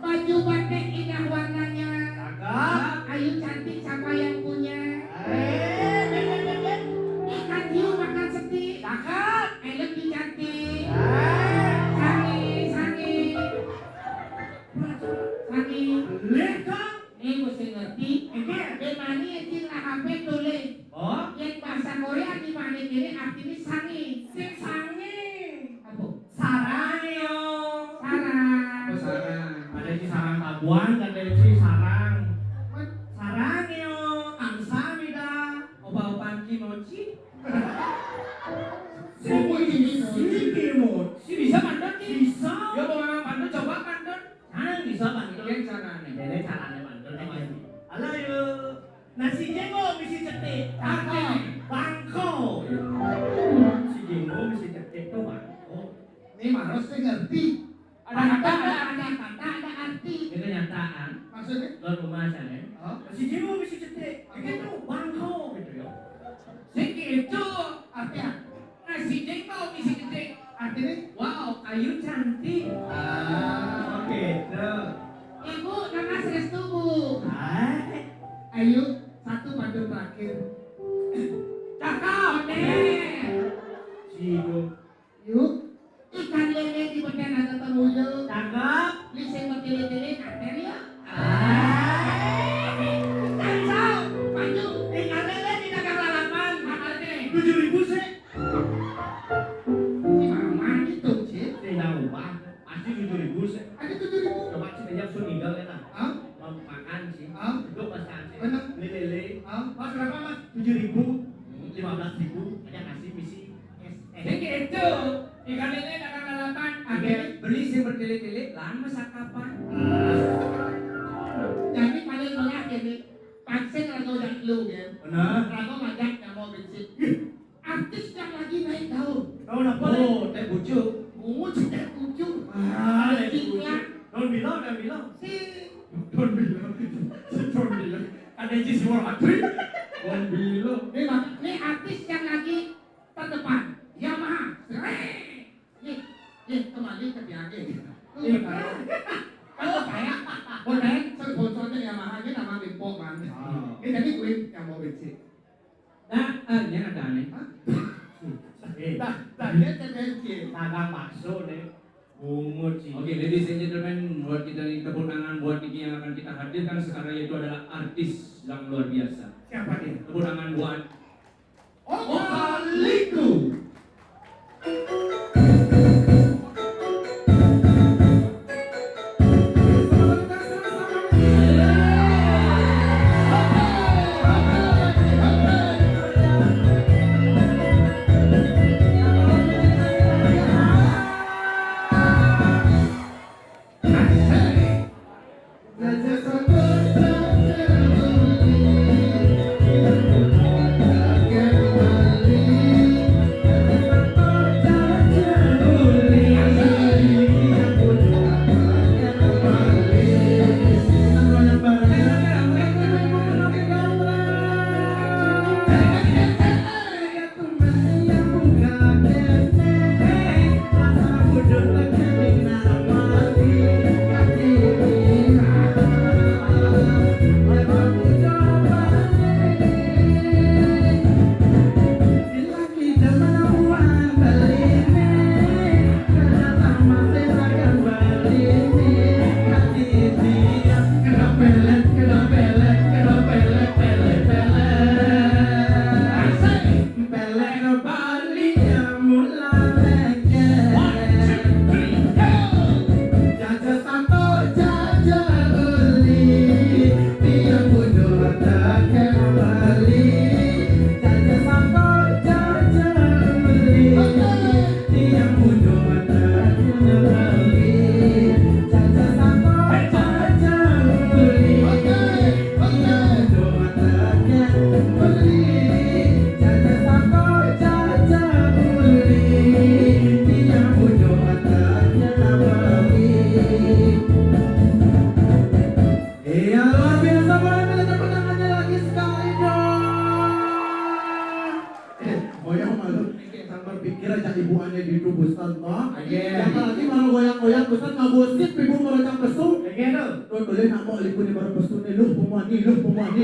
Baju batik indah warnanya. Cakep. Ayu cantik, siapa yang punya? Eh. Ikan hiu makan seti. Cakep. I love you, cantik. Eh. Sange, sange. Sange. Leh, Kang. Nih, mesti ngerti. Iya. Di mana ya, Cing, lah, H P tulis. Oh? Yang bahasa Korea di mana ini artinya sange. Sing sange. Apa? Sarang yo. Sarang. Apa sarang? Ada si sarang tabuan, ada si sarang. Sarang yo. Kamsahamnida. Opa-opan kimochi. Kimochi, kimochi. Bisa pantun, Ki? Bisa. Ya, mau memang pantun, coba pantun. Nah, bisa pantun. Iya, carane. Dene carane pantun, Mas. Halo, yo. Nasi jengkol misi cetik. Artine? Bangko. Si jengkol misi cetik tuh bangko. Ini harus ngerti. Ada kata, ada arti. Ada kata, ada arti. Ini kenyataan. Maksudnya? Lo rumah sana. Oh. Nasi jengkol misi cetik. Begitu, bangko gitu ya. Sing gitu. Artinya? Nasi jengkol isi gede. Artinya? Wow, Ayu cantik. Ah, oke, tuh. Ibu, nanas restu, Bu. Hai. Ayu, satu pantun terakhir. Cakep. Oke. Cium. Yuk. Ikan lele di beken ada temuyuk. Cakep. Lising bertele-tele, kater ya. Ah. Tansau, maju. Ikan lele di dagang lalapan. Apa teh? Tujuh ribu sih. Si Mama gitu, Cik. Tidak ubah. Pasti tujuh ribu sih. Ada tujuh ribu. Coba sih, banyak sun eagle ya, nah. Hah? Mau makan sih. Hah? Duduk pas sih. Lele. Hah? Mas, berapa, Mas? Tujuh ribu. Lima belas ribu. Ada ngasih misi S. Jadi itu, ikan lele dagang delapan. Oke, beli sing bertele-tele, lan masakapan. Jadi paling belah ini, pancing lagu yang lu, ya. Benar. Lagu ngajak yang mau bensin. Artis yang lagi naik daun. Daun apa, Lek? Oh, teh pucuk. Bungut sih teh pucuk. Ah, teh pucuk. Daun bilau, daun bilau. Si. Daun bilau. Si daun bilau. Ada Jis World Country. Daun bilau. Nih, Mak, nih artis yang lagi terdepan. Yamaha. Srek. Nih, nih, kembali ke P A G. Iya, kan? Kalau saya, kalau saya, saya bocornya Yamaha, ini nama Bimpo, kan? Ah. Ini jadi kulit yang mau bensin. Nah, eh, ini ada aneh. Hah? Eh. Dah, dah, dia kan M C. Dagang bakso, nih. Bungut sih. Oke, ladies and gentlemen, buat kita nih, tepuk tangan buat Niki yang akan kita hadirkan sekarang, yaitu adalah artis yang luar biasa. Siapa dia? Tepuk tangan buat Oka Liku. Iya, luar biasa, boleh minta tepuk tangannya lagi sekali dong. Eh, goyang malu. Sambar pikir aja ibu ane di itu busan, toh. Iya. Apalagi malu goyang-goyang busan, ngagosip ibu merocak pesu. Iya, tuh. Tuh, boleh nak mau ibu di baru pesu nih, lu pemani, lu pemani.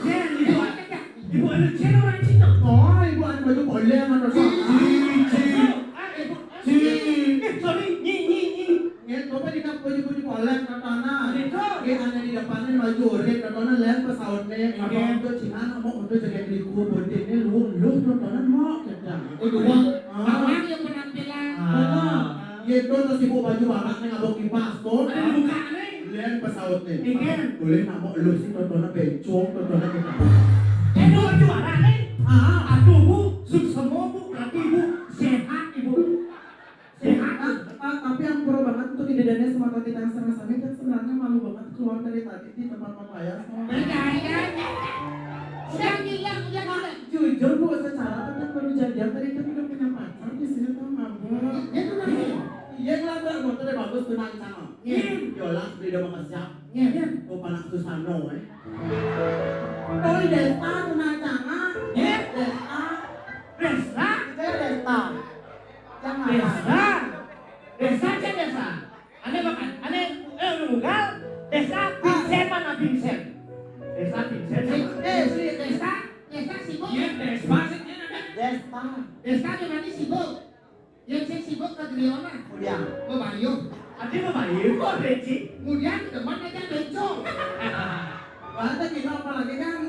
Iya, ibu ane, ibu ane, cina orang Cina. Oh, ibu ane baju boleh, mana, toh. Ci, ci. Ah, ibu, ci. Eh, sorry, nyi, nyi, nyi. Nggih, coba dikap baju-baju polek, tatanan. Nggih, Kak. Nggih, ane di depanin baju urit, tatanan lain pesautne. Nggih. Apa untuk Cina, mau untuk jaga diriku, bodine lu, lu, tatanan mau, cedang. Oh, dua. Ah. Bawang yang penampilan. Ah. Betul. Nggih, itu terus ibu baju barak nih, ngabok kipas, tuh. Ada dibuka, nih. Lain pesautne. Nggih. Boleh nak mau lu sih, tatanan bencong, tatanan kita. Eh, lu baju barak, nih. Ah. Aduh, Bu, suksema, Bu, berarti Ibu sehat, Ibu. Sehat. Ah, ah, tapi ampura banget untuk ida dane semua kita yang sama-sama, kan sebenarnya malu banget keluar dari tadi di tempat papaya sama. Beda, ya? Udah bilang, udah bilang. Jujur, Bu, secara tetap baru jadian, tadi kita udah punya pacar di sini, tau nggak, Bu? Ya, itu namanya. Iya, ngelabrak motor deh, bagus tuh, nang sana. Iya. Yolas, beli dong sama siap. Iya. Oh, panak Susano, eh. Oh, Desta, tuh nang sana. Iya. Desta. Desta? Itu ya Desta. Jangan. Desta. Desta aja Desta. Ane makan, ane, eh, lu bukan. Desta Vincent mana Vincent? Desta Vincent. Eh, eh, si Desta, Desta sibuk. Iya, Desta sih dia namanya. Desta. Desta di mana sibuk? Yang saya sibuk ke Griona. Udah. Bebayuh. Adi bebayuh kok, Reci. Kemudian teman aja bencong. Wah, tapi apa lagi kan,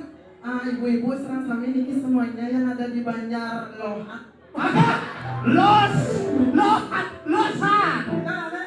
ah, ibu-ibu serang sami niki semuanya yang ada di Banjar Loha. Apa? Los, Lohan, Losan.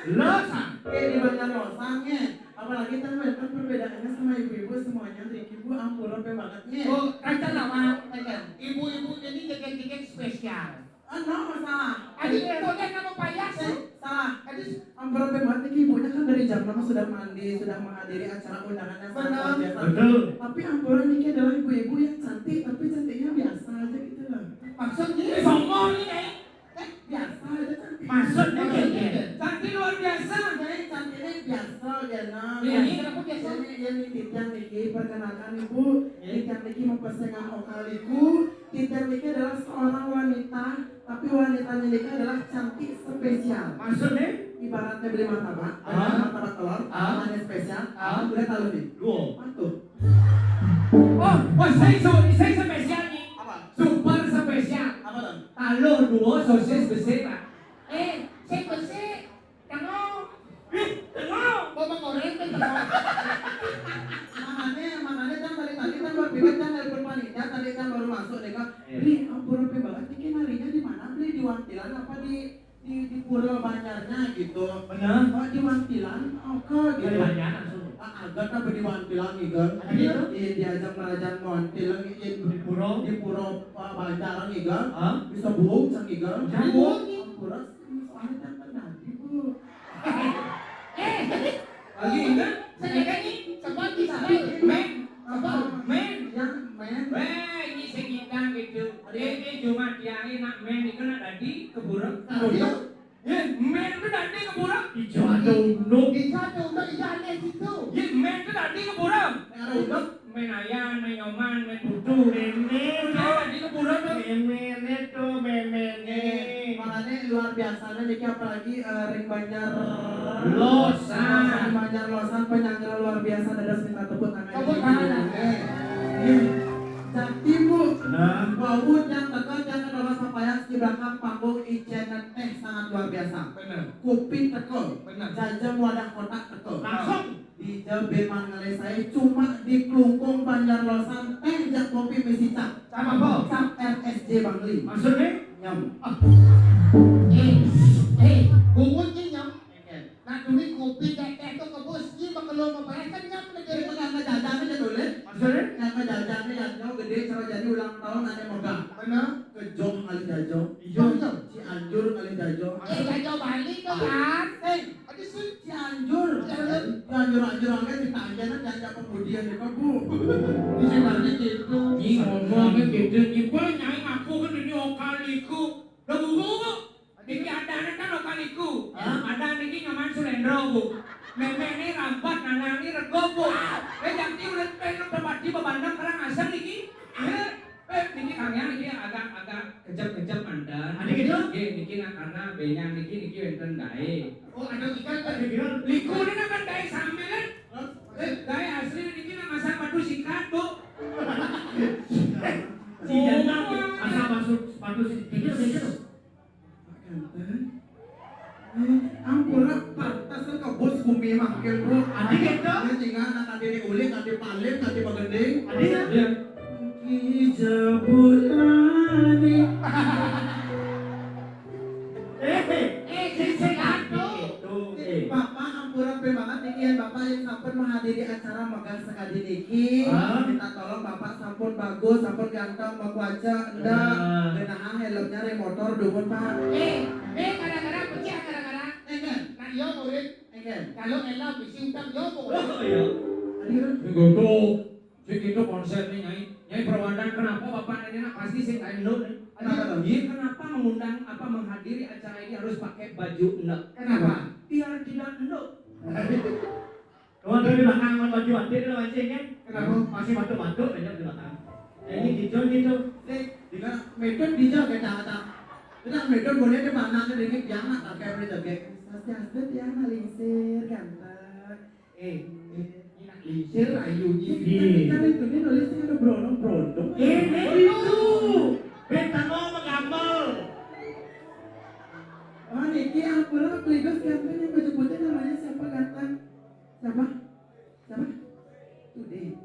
Losan. Eh, di Banjar Losan, nggih. Apalagi kan wénten perbedaannya sama ibu-ibu semuanya, Riki Bu, ampura banget nya. Oh, kan lawak, kan. Ibu-ibu ini jegég-jegég spesial. Ah, no masalah. Adi boleh nama payah sih. Salah. Adi ampura banget nih, ibunya kan dari jam enam sudah mandi, sudah menghadiri acara undangan yang sangat luar biasa. Betul. Tapi ampura, niki adalah ibu-ibu yang cantik, tapi cantiknya biasa aja gitu loh. Maksudnya? Sombong nih, eh. Eh, biasa aja cantik. Maksudnya, eh, cantik luar biasa. Eh, cantiknya biasa, ya, nah. Ini kenapa biasa? Ini, ini titiang niki, perkenalkan, Ibu. Titiang niki mau pesengan oka-liku. Titiang niki adalah seorang wanita, tapi wanitanya niki adalah cantik spesial. Maksudnya? Ibaratnya beli martabak, martabak telur, ada spesial, udah tahu nih. Duo. Patuh. Oh, wah, saya su-, saya spesial nih. Apa? Super spesial. Apa tuh? Taluh duo, sosis besi, Pak. Eh, saya besi. Tengok. Ih, tengok. Mau mengoreng kan tengok. Makanya, makanya kan tadi, tadi kan berpikir kan dari panitia, tadi kan baru masuk deh, Kak. Iya. Beli, ampun, rupi banget. Niki narinya di mana, beli? Di wantilan apa di, di, di pura banjarnya gitu? Bener. Oh, di wantilan, oke gitu. Dari banjar langsung. Ah, agak apa di wantilan gitu? Ada gitu? Iya, diajak merajan wantilan, iya, di pura, di pura, ah, banjar gitu. Hah? Bisa bohong sang gitu. Jangan bohong. Ampura, soalnya kan tadi, Bu. Eh, lagi ingat? Saya ini, sebab di sana, men, sebab, men. Yang men. Weh, ini sekitar gitu. Ini cuma tiangnya nak men itu nak tadi keburu. Aduh. Ya, men itu tadi keburu. Ijo ada unduk. Ijo ada unduk, ijo aneh situ. Ya, men itu tadi keburu. Ada unduk. Men ayam, men nyoman, men putu. Meme. Udah, tadi keburu tuh. Meme itu, meme. Eh, makanya luar biasa nih, niki apalagi, eh, ring Banjar Losan. Ring Banjar Losan, penyanyi luar biasa, dados minta tepuk tangan. Tepuk tangan. Eh, eh. Jadi, Bu, nah, wau yang teka, yang kedua, papayas di belakang panggung, ijen téh sangat luar biasa. Bener. Kopi teka. Bener. Jajang wadah kotak teka. Langsung. Dija bin man ngalih saé, cuma di klungkung Banjar Losan, téh jak kopi misi cap. Cap apa? Cap R S J Bangli. Maksudnya? Nyem. Ah. Eh, eh, bungut ki nyem. Oke. Nah, demi kopi téh, téh tuh kebus, ki bakal lo membayar kan nyem. Itu karena jajan aja tuh, Lé. Maksudnya? Karena jajan aja, nyem gedé, cara jadi ulang tahun ada megah. Mana? Ke Jog ngalih jajo. Iya. Jog, Jog. Cianjur ngalih jajo. Eh, jajo Bali tuh, kan? Eh, Ada sih Cianjur. Cianjur, Cianjur aja ditanya, nah, jajak pemudian ya, Bu. Di sini gitu. Ini ngomongnya gitu, ini, Bu, nyai ngaku kan ini oka-liku. Lah, Bu, Bu, Bu. Niki adanya kan oka-liku. Hah? Ada niki nyaman Sulendro, Bu. Meme ini rambat, nanang ini rego, Bu. Eh, jangan udah pengen udah padi bebandang kerang asam niki. Ya. Eh, niki kangnya niki agak-agak kejep-kejep manten. Ada gitu? Nggih, niki nak karena benyan niki, niki wénten daé. Oh, ada ikan kan dibilang. Liku ini nak kan daé sambil kan? Hah? Eh, daé asli niki nak masang batu sikat, Bu. Iya, nak masang batu, batu sikat. Gitu, gitu. Pak Ganteng. Eh, ampura pantas kan ke bos bumi makin, Bu. Adi gitu? Ya, tinggal anak adi ulik, adi paling, adi pagending. Adi ya? Iya. Ki jebulane. Eh, eh, sing sing atu. Itu, eh. Bapak ampura banget niki yén Bapak yang sampun menghadiri acara megah sekali niki. Hah? Minta tolong Bapak sampun bagus, sampun ganteng, mau kuaca, enggak. Nah. Genah helmnya rem motor, dumun, Pak. Eh, eh, kadang-kadang pecah, kadang-kadang. Eh, kan? Nah, iya, murid. Eh, kan? Kalau elah bisi utang, iya, murid. Oh, iya. Tadi kan? Ini goblok. Sing itu konsepnya, Nyai. Nyai Perwandang, kenapa Bapak ini nak pasti sing lain lo nih? Kenapa tuh? Iya, kenapa mengundang, apa, menghadiri acara ini harus pakai baju endek? Kenapa? Biar tidak endek. Oh, ada di belakang, mau baju adik, lo mancing, kan? Kenapa? Masih batuk-batuk aja di belakang. Ya, ini gitu, gitu. Eh, di mana? Medon di jauh, kayak kata. Kita medon boleh di mana, ada di kiamat, tak kayak boleh jaga. Swastiastu, tiang malingsir, ganteng. Eh, eh, ini nak lingsir, ayu, ini. Iya. Kan itu, ini nulisnya ada brondong-brondong. Eh, ini itu. Bintang mau menggambar. Oh, niki ampura, Peligus ganteng yang baju putih namanya siapa ganteng? Siapa? Siapa? Tudé.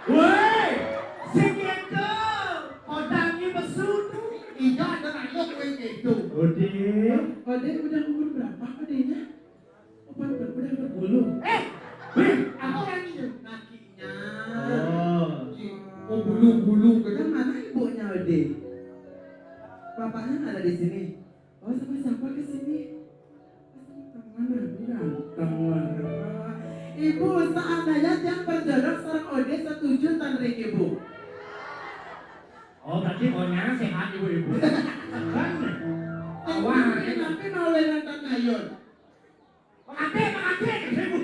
Woi, sing itu, odangi besudu. Iya, ada anak kowe gitu. Ode. Ode udah umur berapa kodenya? Empat belas, udah Bulu-bulu, kan mana ibunya, Ode? Bapaknya nggak ada di sini. Oh, sama siapa ke sini? Oh, sama teman, aduh, ganteng banget. Ibu, seandainya tiang berjodoh sareng Ode, setuju tan riki, Bu? Oh, berarti maunya sehat ibu-ibu. Kan? Wah, tapi, tapi mau lengan tak kayun. Makasih, makasih, ibu.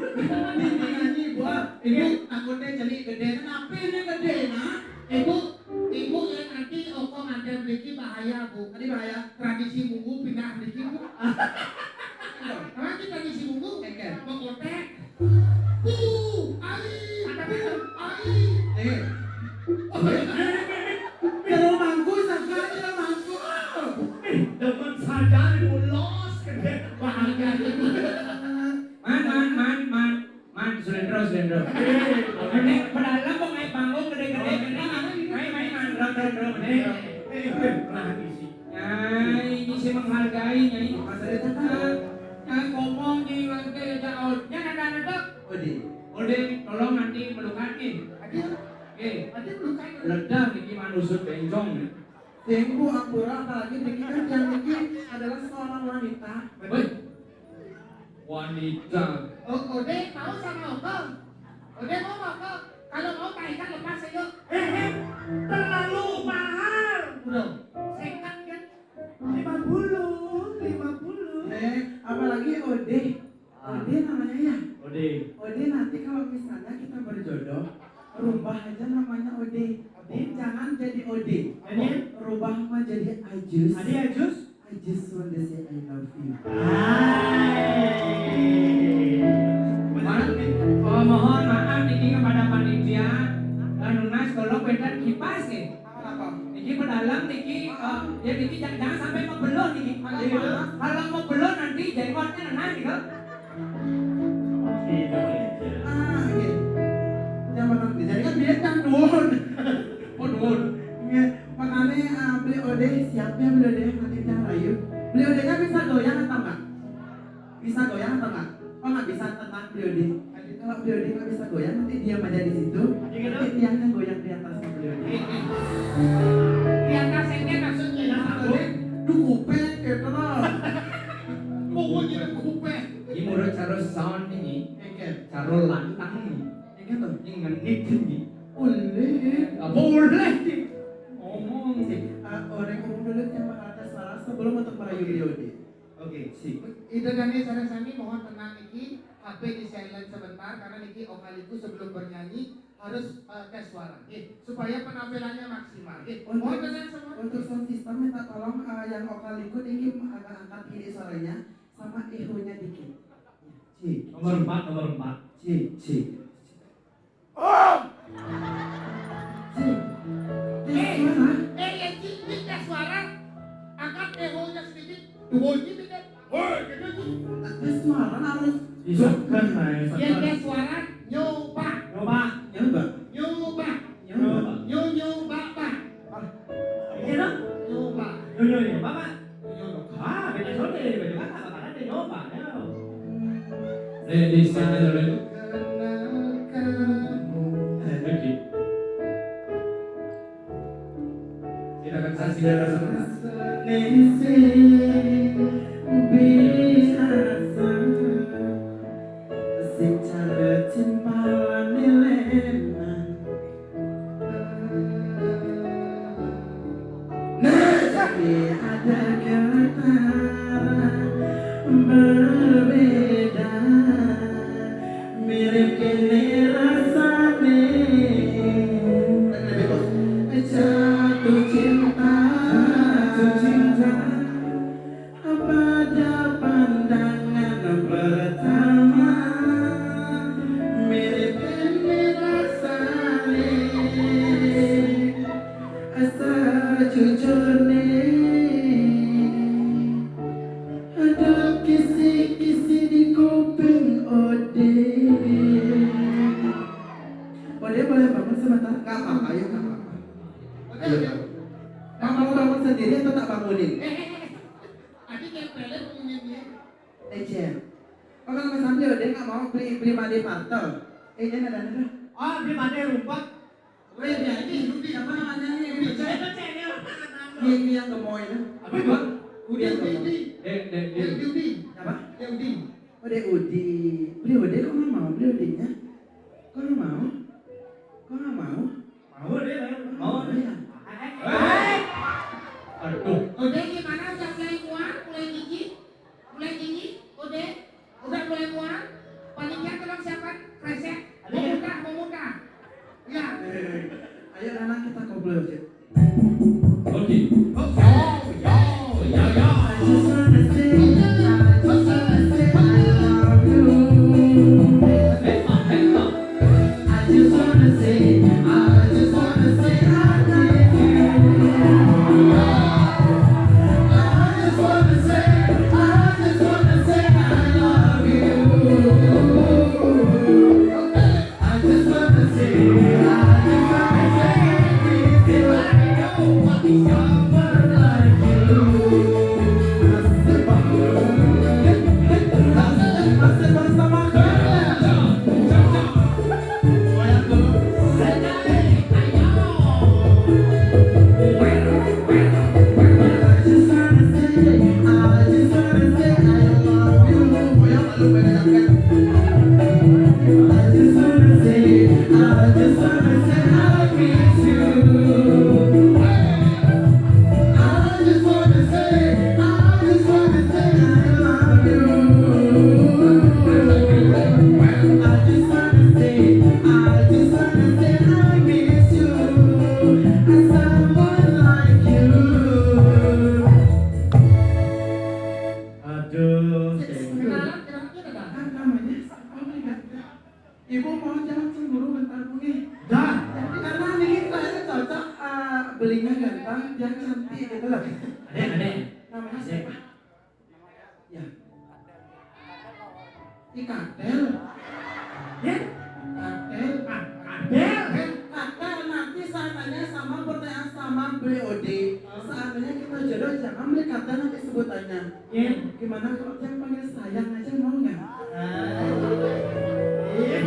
Ini nyanyi, Bu. Ini takutnya celik gede. Kenapa ini gede, Nak? Ibu, ibu yang nanti oko ngadem riki bahaya, Bu. Tadi bahaya. Tradisi munggu pindah riki, Bu. Apa sih tradisi munggu? Oke. Mengkotek. Bu, ai, bu, ai. Eh. Kalau mangku, saka aja mangku. Eh, demen saja, Bu, los, gede, bahagia. Man, man, man, man. Man, Sulendro, Sulendro. Ini padahal mau naik panggung gede-gede, gede, man. Main, main, man. Ron, ron, ron. Eh, eh, eh, pernah isi. Nyai, ini sih menghargai, Nyai. Masa dia cakap? Nyai ngomong, Nyai warga ya, jauh. Nyai ada, ada. Ode. Ode, tolong nanti melukat nih. Ada. Eh, ada melukat. Ledah niki manusut bencong nih. Sing, Bu, ampura, apalagi niki kan tiang niki adalah seorang wanita. Woi. Wanita. Oh, Ode mau sama Oko? Ode mau sama Oko? Kalau mau, Kak Ika lepas, ayo. Eh, eh, terlalu mahal. Udah. Sekat kan? Lima puluh, lima puluh. Eh, apalagi Ode. Ah. Ode namanya ya? Ode. Ode, nanti kalau misalnya kita berjodoh, rubah aja namanya Ode. Ode, jangan jadi Ode. Jadi? Rubah mah jadi Ajus. Ade Ajus? I just want to say I love you. Hai. Mohon, oh, mohon maaf niki kepada panitia. Eh, nunas tolong benten kipas nih. Apa? Niki pedalam niki, eh, ya niki jangan, jangan sampai mau beluh niki. Kalau mau beluh nanti jenggotnya nenang gitu. Gitu. Ah, oke. Yang pertama, jadi kan dia kan nuwun. Oh, nuwun. Nggih, makanya, ah, Beli Ode, siapnya Beli Ode, nanti tiang rayu. Beli Ode kan bisa goyang atau enggak? Bisa goyang atau enggak? Oh, nggak bisa, tenang Beli Ode. Nanti kalau Beli Ode nggak bisa goyang, nanti diam aja di situ. Iya, gitu. Nanti tiangnya goyang di atas Beli Ode. Di atas ini maksudnya. Maksudnya, duh, kuping, gitu loh. Pokoknya kuping. Ini menurut cara sound ini, oke, cara lantang ini. Ini tuh, ini ngenit ini. Boleh. Ah, boleh. Ngomong. Sih, ah, orang umum dulu yang bakal tes suara sebelum untuk merayu Beli Ode. Oke, sih. Ida Dani, sareng sami mohon tenang niki, H P di silent sebentar karena niki Okaliku sebelum bernyanyi harus, eh, tes suara. Nggih, supaya penampilannya maksimal. Nggih, mohon tenang semua. Untuk sound system minta tolong, eh, yang Okaliku ini agak angkat kiri suaranya sama echo-nya dikit. Cik, nomor cik. Empat, nomor empat. Cik, cik. Om! Cik. Tes suara. Eh, eh, ya, Cik, ini tes suara. Angkat echo-nya sedikit. Duo ini kan. Woi, gitu, Cik. Tes suara harus. Disahkan, Mas. Ya, tes suara. Nyoba. Nyoba. Nyoba. Nyoba. Nyoba. Nyo, nyoba, Pak. Iya dong. Nyoba. Nyo, nyo, nyoba, Pak. Nyo, nyoba. Ah, beda sore, beda kata, kata dia nyoba, ya. Eh, di sana dulu. Eh, oke. Silakan saksikan bersama. Ningsih biasa sing cara timpalane leman. Nah, tapi ada kata berbeda, mirip kene rasane. Jatuh cinta, jatuh cinta. Pada pandangan pertama, mirip kene rasane. Sajujurne, ada kisi-kisi di kuping Ode. Ode boleh bangun sebentar? Nggak apa-apa, yuk, nggak apa-apa. Ayo, ayo. Mau bangun sendiri atau tak bangunin? Eh, eh, eh. Tadi nempelnya bunyinya. Ecen. Oh, kalau misalnya dia nggak mau beli, beli made partel. Eh, dia ada, ada. Oh, beli made rumput. Weh, dia ini Udin, apa namanya ini? Ini Udin. Dia, dia yang gemoy itu. Apa itu? Udin, Udin, Udin. Dek, dek, Dia Udin. Udin, Udin. Apa? Dia Udin. Oh, dia Udin. Beli Udin, kok nggak mau beli Udinnya? Kok nggak mau? Kok nggak mau? Mau deh, mau. Mau deh. Iya. Eh, eh, eh. Aduh. Udah gimana, udah mulai mual, mulai gigi? Mulai gigi, udah, udah mulai mual. Panitia tolong siapkan kresek. Mau muntah, mau muntah. Ya. Eh, ayo anak kita ngobrol aja. Oke. Yo, yo, yo, yo. I just wanna say, I just wanna say I love you. Hey, ma, hey, ma. I just wanna say, I just wanna say I miss you. I just wanna say, I just wanna say I love you. I just wanna say, I just wanna say, I miss you. Someone like you. Nasib bagus. Nasib, nasib bersama kita. Aduh, Sik, sik. Kenalan, kenalan kita dah. Kan namanya siapa, Beli Katel? Ibu mohon jangan cemburu bentar, Bu, nih. Dah. Jadi karena ini kayaknya cocok, eh, belinya ganteng, dia cantik gitu loh. Adek, adek. Namanya Adek. Siapa? Ya. Ih, Katel. Ya? Katel. Ah, Katel. Eh, Katel, nanti saya tanya sama pertanyaan sama Beli Odi. Seandainya kita jodoh, jangan Beli Katel nanti sebutannya. Ya. Gimana kalau dia panggil sayang aja, mau nggak? Ah. Iya.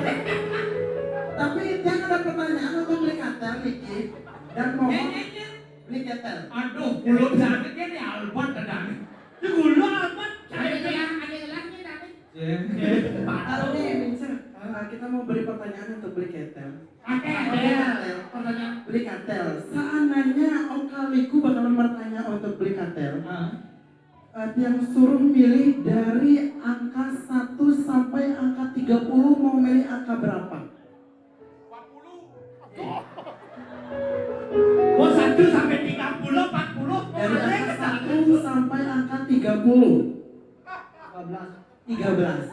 Tapi dia ada pertanyaan untuk Beli Katel, Niki. Dan mohon Ya, ya, ya. Beli Katel. Aduh, belum sakit ya di Alphard kadang. Di gula Alphard. Ada gelang, ada gelang nih, tapi. Ya. Taruh nih, Mincer. Ah, kita mau beri pertanyaan untuk Beli Katel. Oke, Beli Katel. Pertanyaan. Beli Katel. Seandainya Om Kaliku bakalan bertanya untuk Beli Katel. Ah. Eh, yang suruh milih dari angka satu sampai angka tiga puluh, mau milih angka berapa? Oh, satu sampai tiga puluh, empat puluh, Dari angka satu sampai angka tiga puluh. Tiga belas.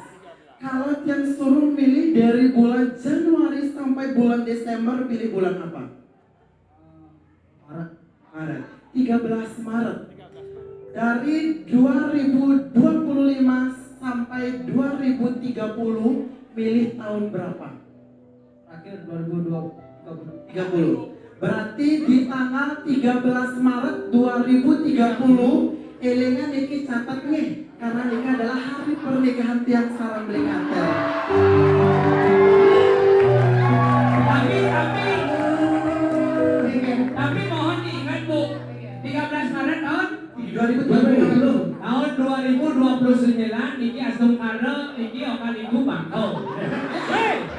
Kalau yang suruh milih dari bulan Januari sampai bulan Desember, pilih bulan apa? Maret. Maret. Tiga belas Maret. Dari dua ribu dua puluh lima sampai dua ribu tiga puluh, milih tahun berapa? Terakhir dua ribu dua puluh. Tiga puluh. Berarti di tanggal tiga belas Maret dua ribu tiga puluh, elingan niki catet nih, karena niki adalah hari pernikahan tiang sareng Beli Katel. Tapi, tapi, tapi mohon diingat, Bu, tiga belas Maret tahun dua ribu tiga puluh. Tahun dua ribu dua puluh sembilan, niki astungkara, niki Om Kaliku bangkau. Hei,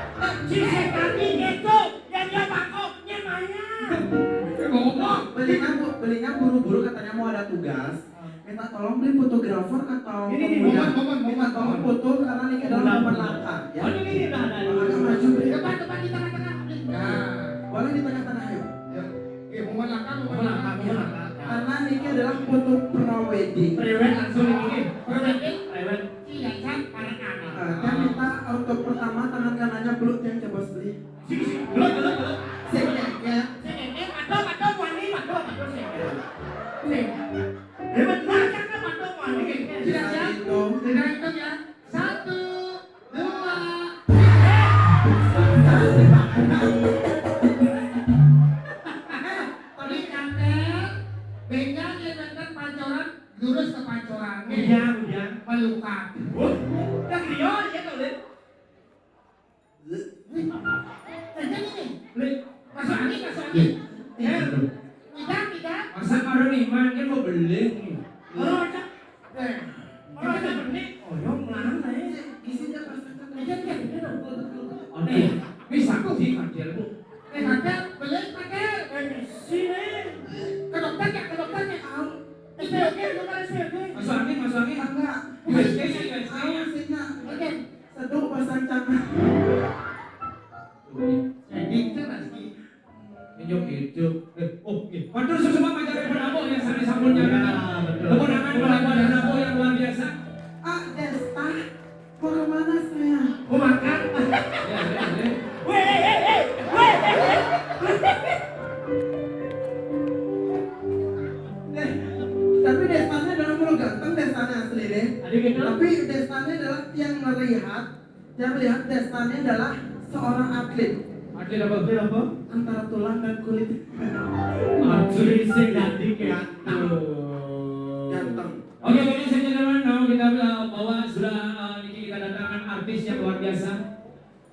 si setan ini tuh, yang dia bangkau, yang mana? Ngomong. Belinya bu-, belinya buru-buru, katanya mau ada tugas. Minta tolong beli fotografer atau Ini, ini, pemuda. Momen, momen, Minta tolong momen. Foto karena ini adalah Momen. Momen langka, ya. Oh, ini, ini, nah, nah, ini. Agak maju, Beli. Depan, depan, di tengah-tengah. Nah, boleh di tengah-tengah, yuk. Ya. Oke, momen langka, momen langka, momen langka. Karena ini adalah foto pre-wedding. Pre-wed langsung ini. Pre-wedding, pre-wed. Iya, kan? Karena anak. Nah, kan minta untuk pertama tangan kanannya peluk yang coba beli. Sini, sini. Peluk, peluk, peluk. Sini, ya. Sini, eh, madam, madam, wani, madam, madam, sini. Sini. Eh, benar, kan, madam, wani. Siap, siap. Hitung. Kita hitung, ya. Satu, dua. Iya. Iya, betul. Tidak, tidak. Masa karo iman kan mau beli nih. Ora ada. Eh, ora ada benih. Oh, yang mana ya? Isi dia pas itu. Iya, iya, iya. Betul, betul, betul. Oh, iya. Wis aku sih, Mas, ya, Bu. Eh, ada beli pakai. Eh, sini. Ke dokter ya, ke dokter ya. Tahu. S P O K, dokter S P O K. Masuk angin, masuk angin. Enggak. U S G-nya, U S G-nya. Oke. Seduk pasang cakar. Jadi, kan lagi. Nyok itu. Eh, oh, iya. Matur suksma, Mas Jare Penampung yang sami sampun nyarana. Ya, betul. Tepuk tangan buat Penampung yang luar biasa. Ah, Desta. Mau kemana saya? Mau makan. Ya, ya, ya. Weh, eh, eh, eh. Weh, eh, eh. Eh, tapi Destanya adalah mulu ganteng, Destanya asli deh. Ada gitu? Tapi Destanya adalah yang melihat, yang melihat Destanya adalah seorang atlet. Atlet apa? Atlet apa? Antara tulang dan kulit. Atlet sing dadi ganteng. Ganteng. Oke, ladies and gentlemen, now kita, uh, bawa sudah, uh, niki kita datangkan artis yang luar biasa.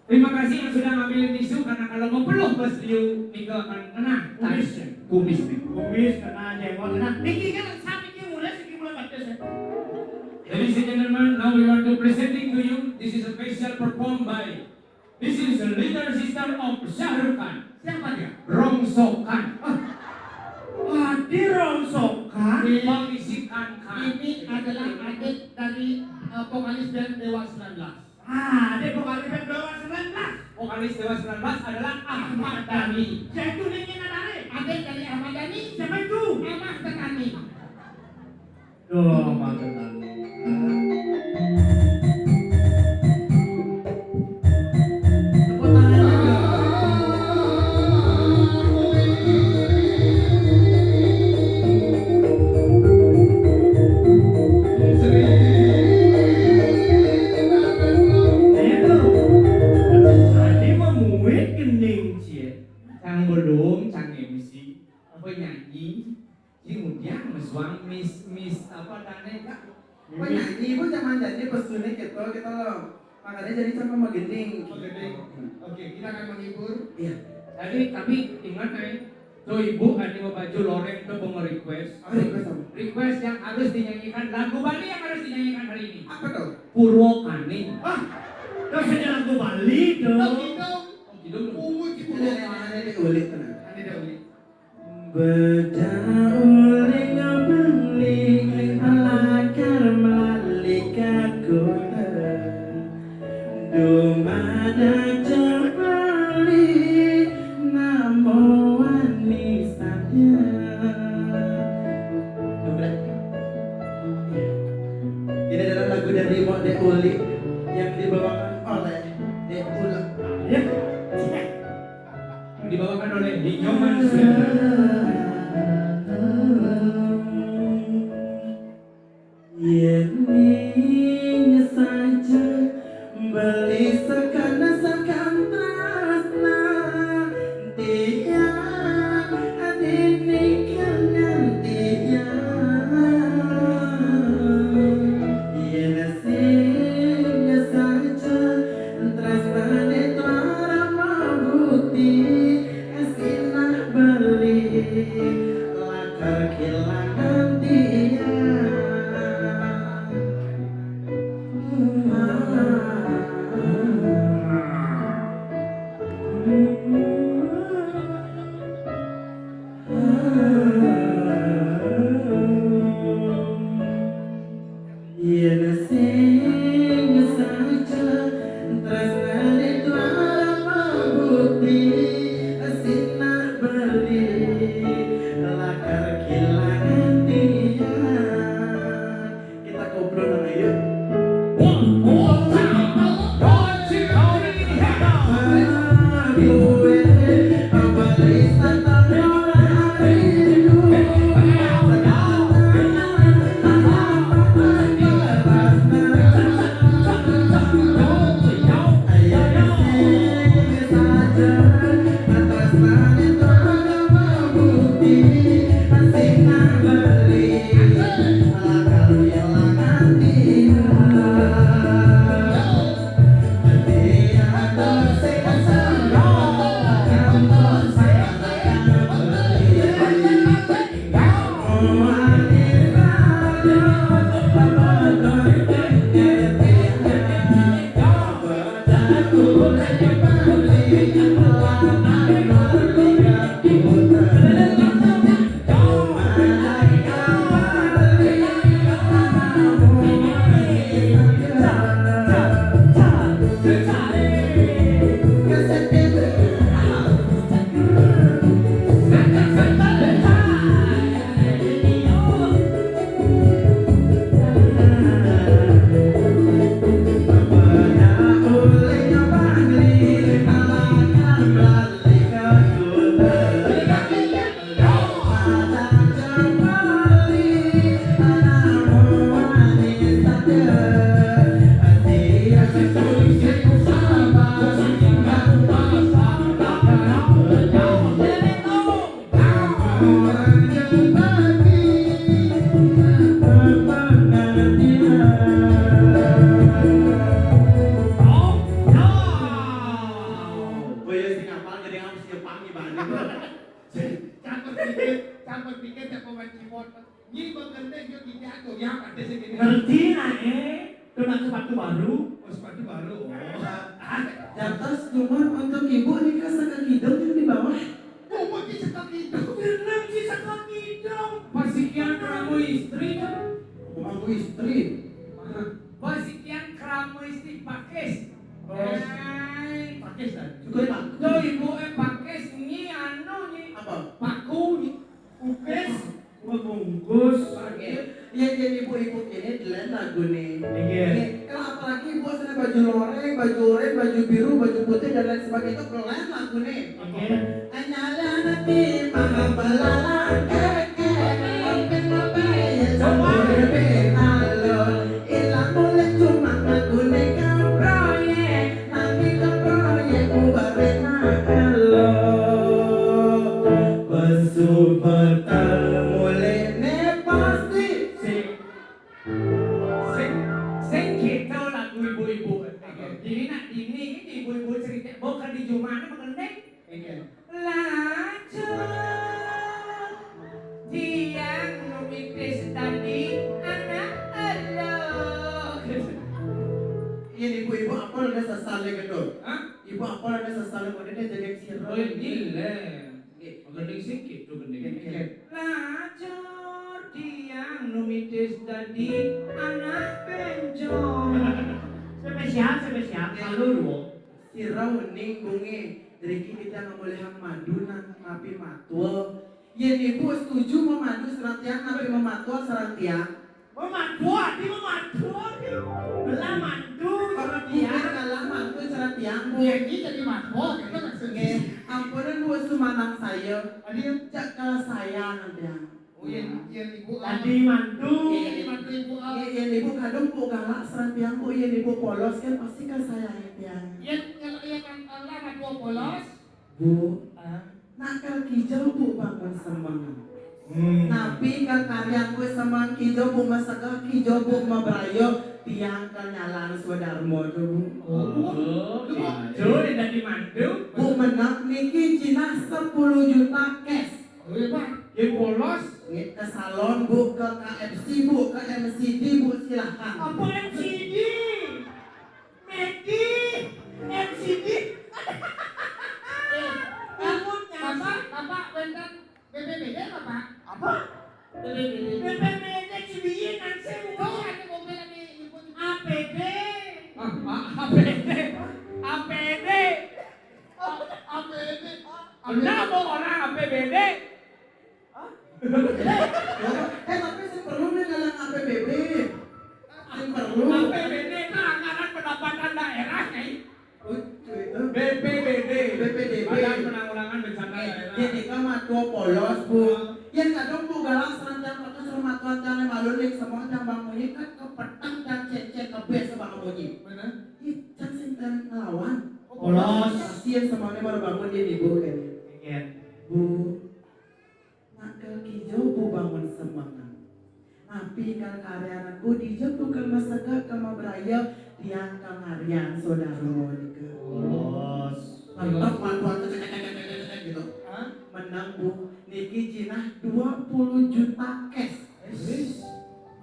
Terima kasih yang sudah ngambilin tisu, karena kalau mau peluh bos liu, Mika akan kena kumis. Kumis nih. Kumis kena jenggot kena. Niki kan saat niki mulai, niki mulai bagus ya. Ladies and gentlemen, now we want to presenting to you. This is a special perform by, this is a little sister of Shah Rukh Khan. Siapa dia? Rongsokan. Ah, Adi Rongsokan. Ini, Pangisikan Khan. Ini adalah adik dari, eh, vokalis band Dewa sembilan belas. Ah, adik vokalis band Dewa sembilan belas. Vokalis Dewa sembilan belas adalah Ahmad Dhani. Siapa itu ning Ahmad Dhani? Adik dari Ahmad Dhani. Siapa itu? Ahmad Dhani. Duh, Ahmad Dhani. Tepuk tangan aja. Ayo, tadi mau muit kening, Cie. Cang belum, cang M C. Apa nyanyi? Sing udah mesuang Miss, Miss apa tane, Kak? Penyanyi, Bu, zaman jadi pesune gitu, gitu loh. Makanya jadi sama magending. Magending. Oke, kita akan menghibur. Iya. Jadi, tapi ingat, eh, tuh ibu ada mau baju loreng tuh mau request. Oh, request apa? Request yang harus dinyanyikan, lagu Bali yang harus dinyanyikan hari ini. Apa tuh? Purwakaning. Ah, terus ada lagu Bali tuh. Dong, dong. Oh, gitu. Ungu di Purwakaning. Ada, ada, ada, ada, ada, ada. Beda uling beli lakar melali kakuta. Dumada jabali namo wani sadya. Ini adalah lagu dari Mbok Dek Uli yang dibawakan oleh Dek Uli. Ya. Dibawakan oleh Nyoman Suendra. Yen ning saja beli sakana sakan tresna, tiang adine kangen tiang. Yen sing saja tresnane tuara mabukti, sinah beli lakar kehilangan dia. Yen sing saja tresnane tuara mabukti, sinah beli lakar kehilangan dia. Kita koplo nang ayo. One more time. One, two, three, hit it. Jadi harus Jepang gimana? Campur pikir, campur pikir, jak pemain keyboard. Nyi begendeng yo tidak tuh, ya, ada sing gini. Ngerti nah, eh. Kena sepatu baru. Oh, sepatu baru. Oh. Jatos cuma untuk ibu nih ke sekakidung yang di bawah. Oh, mau di sekakidung. Berenang di sekakidung. Pasikian keramu istri kan? Keramu istri. Pasikian keramu istri pakis. Oh. Pakis kan? Juga pak. Tuh ibu eh pakis nyi anu nyi. Apa? Paku nyi. Ukis. Bungkus. Oke. Ya, jadi ibu-ibu ini delen lagu nih. Iya. Oke, kalau apalagi ibu sudah baju loreng, baju oranye, baju biru, baju putih dan lain sebagainya itu delen lagu nih. Oke. Anyala nanti maha balalang keke, open apa ya campur benalo, ilang mulai cuma lagu nih kau proyek, nanti kau proyek ubah benalo. Pesu petang mulene pasti. Sing, sing, sing gitu lagu ibu-ibu. Oke. Jadi nak dini ini ibu-ibu cerita, bukan di jumana mengenai. Oke. Lacur tiang numitis tadi anak elo. Iya, ibu-ibu apa ada sesale gitu? Hah? Ibu apa ada sesale modene jadi sira? Oh, iya, gila. Nggih. Gending sing gitu, gending. Nggih, nggih. Lacur tiang numitis dadi anak benjol. Spesial, spesial. Kalau lu. Sira wening bunge, driki kita ngamulihang madu nang api matua. Yen ibu setuju memadu sareng tiang, napi mematua sareng tiang? Mematua, di mematua, di. Belah mantu, sareng tiang. Belah mantu sareng tiang, Bu. Ya, ini jadi matua, kita maksudnya. Nggih, ampunun Bu sumanang saya. Adi. Jak kalah saya nang tiang. Oh, yen, yen ibu, ah. Tadi mantu. Yen mantu ibu, ah. Yen, yen ibu kadung Bu galak sareng tiang, Bu, yen ibu polos kan pasti kasayangan tiang. Yen kalau yen an-, Allah matua polos. Bu, ah. Nak kal kijau Bu bangun semeng. Hmm. Napi kal karyan Bu semeng kijau Bu masegeh kijau Bu mabrayo tiang kal nyalan swadarma tu, Bu. Oh, Bu. Kijau dah jadi mantu. Bu menang niki jinah sepuluh juta cash. Oh, iya, Pak. Yang polos. Nggih, ke salon, Bu, ke K F C, Bu, ke M C D, Bu, silahkan. Apa M C D? Medi, M C D. Eh, Bapak, Bapak, wenten B P B D, Bapak? Apa? B P B D. B P B D, cibiyin, nang saya mau. Tuh, ada mobil lagi nyebut A P D. Ah, ah, A P D. A P D. A P D. Benar, Bu, orang A P B D. Hah? Eh, tapi sing perlu nih dalam A P B D. Sing perlu. A P B D itu anggaran pendapatan daerah, Nyai. Oh, itu. B P B D. B P D B. Badan Penanggulangan Bencana Daerah. Jadi kan matua polos, Bu. Yang kadang Bu galang seranjang pakai sama tuan tane malu nih semua yang bangunnya kan kepetang dan cecek kebes sama bunyi. Mana? Ih, can sing ten ngelawan. Polos. Kasihan semuanya baru bangun dia nih, Bu, kayaknya. Iya. Bu. Nak kal kijau Bu bangun semengan. Napi kal karyanan Bu dijak Bu kal masegak kal mabraya tiang kal ngarian saudara nika. Los. Mantap mantuan tuh cek, cek, cek, cek, cek, cek, gitu. Hah? Menang Bu, niki jinah dua puluh juta cash. Wis.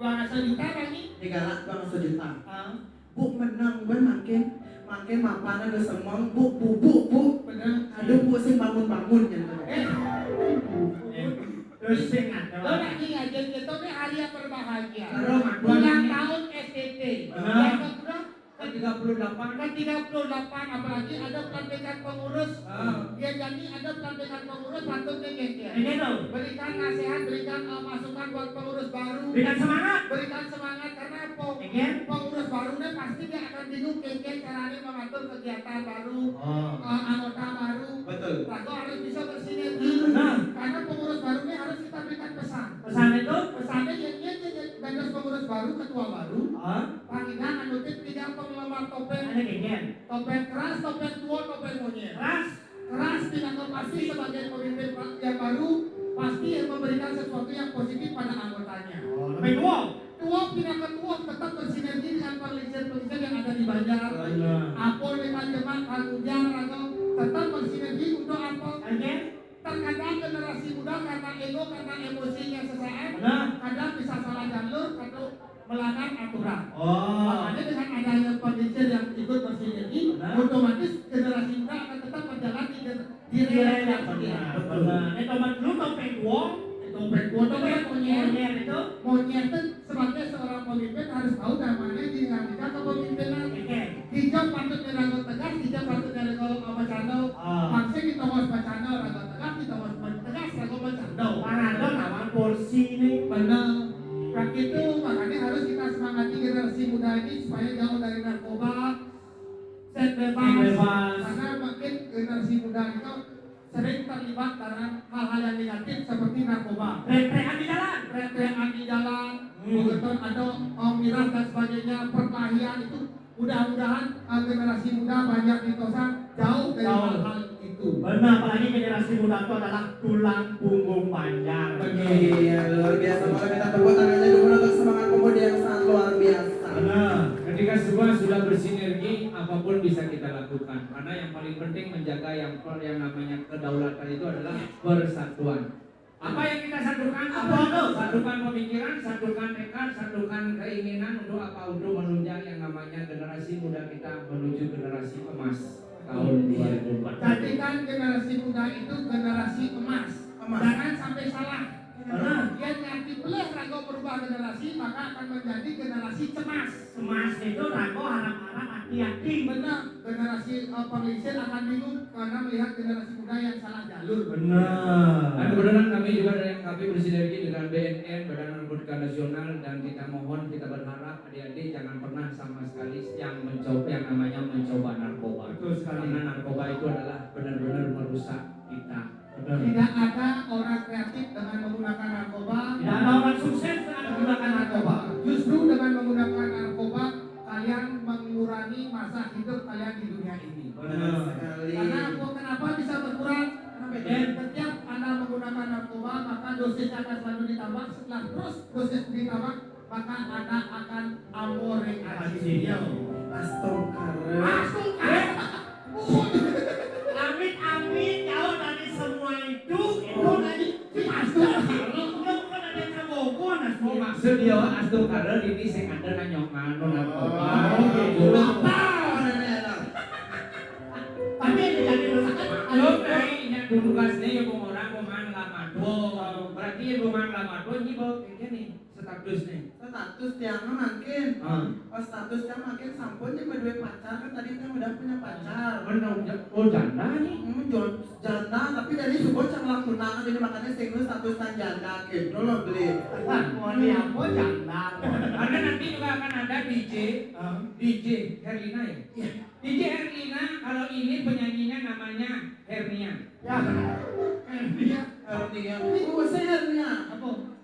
Dua rasa juta lagi. Digalak dua rasa juta. Hah? Bu menang, Bu, mangkin, mangkin mapan ada semang, Bu, bubuk, Bu. Benar. Ada Bu sing bangun-bangun ya. Eh. Eh, terus sing ada. Lo nanti aja kita ini hari yang berbahagia. Terus, Mas, ulang tahun S T T. Benar. Yang kedua, ke tiga puluh delapan. Ke tiga puluh delapan, apalagi ada pelantikan pengurus. Ah. Dia jadi ada pelantikan pengurus, patut dia geger. Ini tuh. Berikan nasihat, berikan, eh, masukan buat pengurus baru. Berikan semangat. Berikan semangat karena peng-, Geger. Pengurus baru nih pasti dia akan bingung geger caranya mengatur kegiatan baru, oh, eh, anggota baru. Betul. Lalu harus bisa bersinergi. Benar. Karena pengurus baru ini harus kita berikan pesan. Pesan itu? Pesannya ya, ya, ya, ya. Bebas pengurus baru, ketua baru. Ah. Panggilan anu tip tiga penggemar topeng. Ada geger. Topeng keras, topeng tua, topeng monyet. Keras. Keras tidak pasti sebagai pemimpin pa-, yang baru pasti memberikan sesuatu yang positif pada anggotanya. Oh, lebih tua. Tua tidak ketua tetap bersinergi dengan pengisian-pengisian yang ada di Banjar. Benar. Apa yang Demak, Kang Ujang, atau tetap bersinergi jalur atau melanggar aturan. Oh. Makanya dengan adanya pemimpin yang ikut bersinergi, nah, otomatis generasi muda akan tetap berjalan di gen-, di rel yang benar. Betul. Nah, ini tempat dulu topeng kuong. Topeng kuong itu kan monyet. Monyet itu. Monyet itu sebagai seorang pemimpin harus tahu namanya dinamika kepemimpinan. Oke. Dijak patut nyerang tegas, dijak patut nyerang apa cando. Ah. Maksudnya kita mau bacando, raga tegas, kita mau tegas, raga bacando. Parado lawan porsi ini. Bener. Nah, itu makanya harus kita semangati generasi muda ini supaya jauh dari narkoba, seks bebas. Seks bebas. Karena makin generasi muda itu sering terlibat dalam hal-hal yang negatif seperti narkoba. Rek-rekan di jalan. Rek-rekan di jalan, hmm, begitu ada, eh, miras dan sebagainya, perkelahian itu. Mudah-mudahan, eh, generasi muda banyak ditosa jauh dari, jauh, hal-hal itu. Benar, apalagi generasi muda itu adalah tulang punggung Banjar. Betul. Iya, luar biasa. Kalau kita tepuk tangannya dulu untuk semangat pemuda yang sangat luar biasa. Benar. Ketika semua sudah bersinergi, apapun bisa kita lakukan. Karena yang paling penting menjaga yang per-, yang namanya kedaulatan itu adalah persatuan. Apa yang kita satukan? Apa itu? Satukan pemikiran, satukan tekad, satukan keinginan untuk apa? Untuk menunjang yang namanya generasi muda kita menuju generasi emas tahun dua ribu empat puluh. Jadikan generasi muda itu generasi emas. Emas. Jangan sampai salah. Benar. Dia ngerti pelih raga berubah generasi, maka akan menjadi generasi cemas. Cemas itu raga harap-harap hati-hati. Benar. Generasi, eh, penglingsir akan bingung karena melihat generasi muda yang salah jalur. Benar. Dan kebetulan kami juga dari M K P bersinergi dengan B N N, Badan Narkotika Nasional, dan kita mohon, kita berharap adik-adik jangan pernah sama sekali yang mencoba, yang namanya mencoba narkoba. Betul sekali. Karena narkoba itu adalah benar-benar merusak kita. Betul. Tidak ada orang kreatif dengan menggunakan narkoba. Tidak ada orang sukses dengan menggunakan narkoba. Justru dengan menggunakan narkoba, kalian mengurangi masa hidup kalian di dunia ini. Benar sekali. Karena aku kenapa bisa berkurang? Kenapa itu? Dan setiap Anda menggunakan narkoba, maka dosisnya akan selalu ditambah. Setelah terus dosis ditambah, maka Anda akan amore acilio. Astungkara. Astungkara. Amit-amit, jauh dari semua itu, itu dari astungkara. Itu bukan ada yang kabogoh, nah, semua. Maksud dia, astungkara ini sing ada nanya mano narkoba. Oh, gitu. Apa? Tapi yang jadi masakan, ayo, naik, yang dulu kasih, ya, orang, orang, lama tuh. Berarti, ya, orang lama tuh, ini bawa kayak gini. Status nih. Status tiang mangkin. Ah. Oh, status tiang mangkin sampun nya badua pacar, kan tadi tiang udah punya pacar. Oh, no, ja-, oh, janda nih? Hmm, jo-, janda, tapi dari suku cang lah tunangan, jadi makanya sing status tiang janda gitu loh, beli. Mau apa janda? Karena nanti juga akan ada D J, ah, D J Herlina ya? Iya. D J Herlina, kalau ini penyanyinya namanya Hernia. Ya. Hernia. Hernia. Oh, saya hernia. Apa?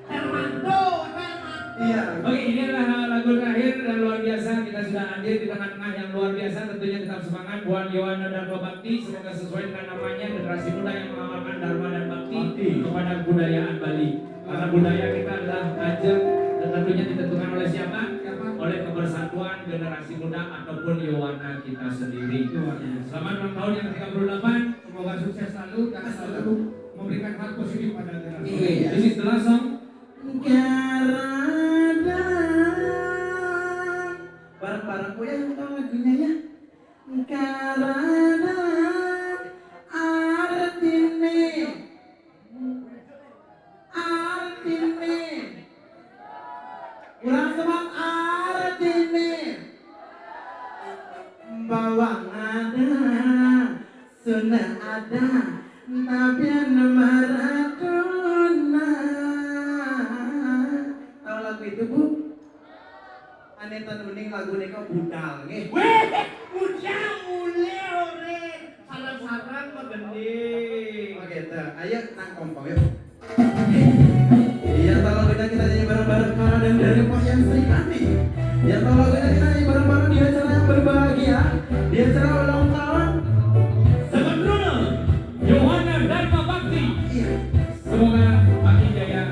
Hermanto, Hermanto. Iya. Oke, ini adalah lagu terakhir dan luar biasa. Kita sudah hadir di tengah-tengah yang luar biasa. Tentunya tetap semangat buat Yowana Dharma Bakti. Semoga sesuai dengan namanya, generasi muda yang mengamalkan Dharma dan Bakti, bakti, kepada kebudayaan Bali. Karena budaya kita adalah ajak dan tentunya ditentukan oleh siapa? Siapa? Oleh kebersatuan generasi muda ataupun Yowana kita sendiri. Yowana. Selamat ulang tahun yang ketiga puluh delapan. Semoga sukses selalu dan selalu memberikan hal positif pada generasi. Iya. This is the last song. Karadang. Bareng-bareng, Bu, ya, tahu lagunya, ya? Karadang artine. Artine. Kurang semangat, artine. Bawang ada, Sunda ada, tapi anu Maradona. Tahu lagu itu, Bu? Ane ten uning lagu nika budal nggih. Weh, budal ule ore. Sarang-sarang mah gending. Oh gitu. Ayo nang kompong yuk. Iya, kalau kita, kita nyanyi bareng-bareng Kara dan dari Pak Yan Srikandi. Ya, kalau kita, kita nyanyi bareng-bareng di acara yang berbahagia, di acara ulang tahun. Sebenarnya, Yohana Dharma Bakti. Iya. Semoga makin jaya.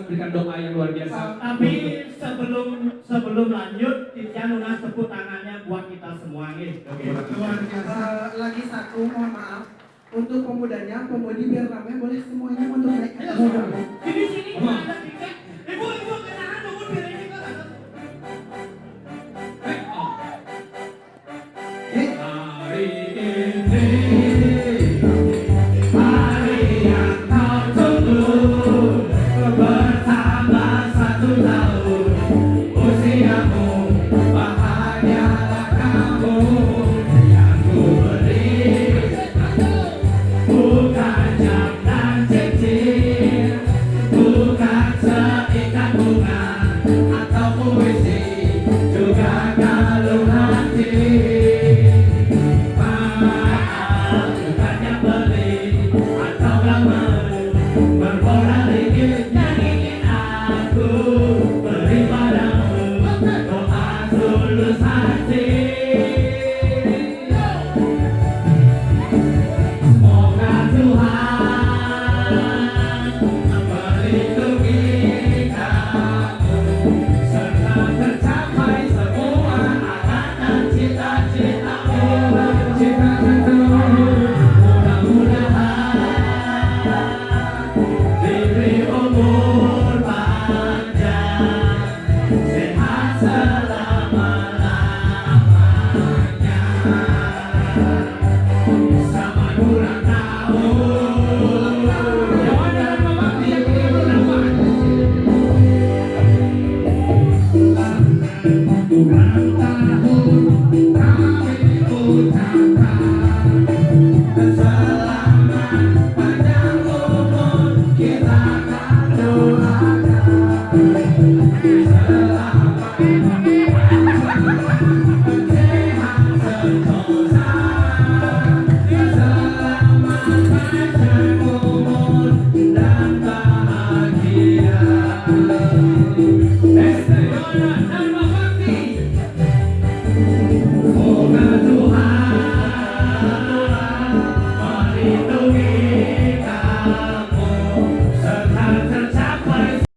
Berikan doa yang luar biasa. Tapi sebelum sebelum lanjut, Titian Lunas tepuk tangannya buat kita semua nih. Oke, luar biasa. Eh, lagi satu, mohon maaf. Untuk pemudanya, pemudi biar ramai, boleh semuanya untuk naik ke atas. Sini sini kita ada tiga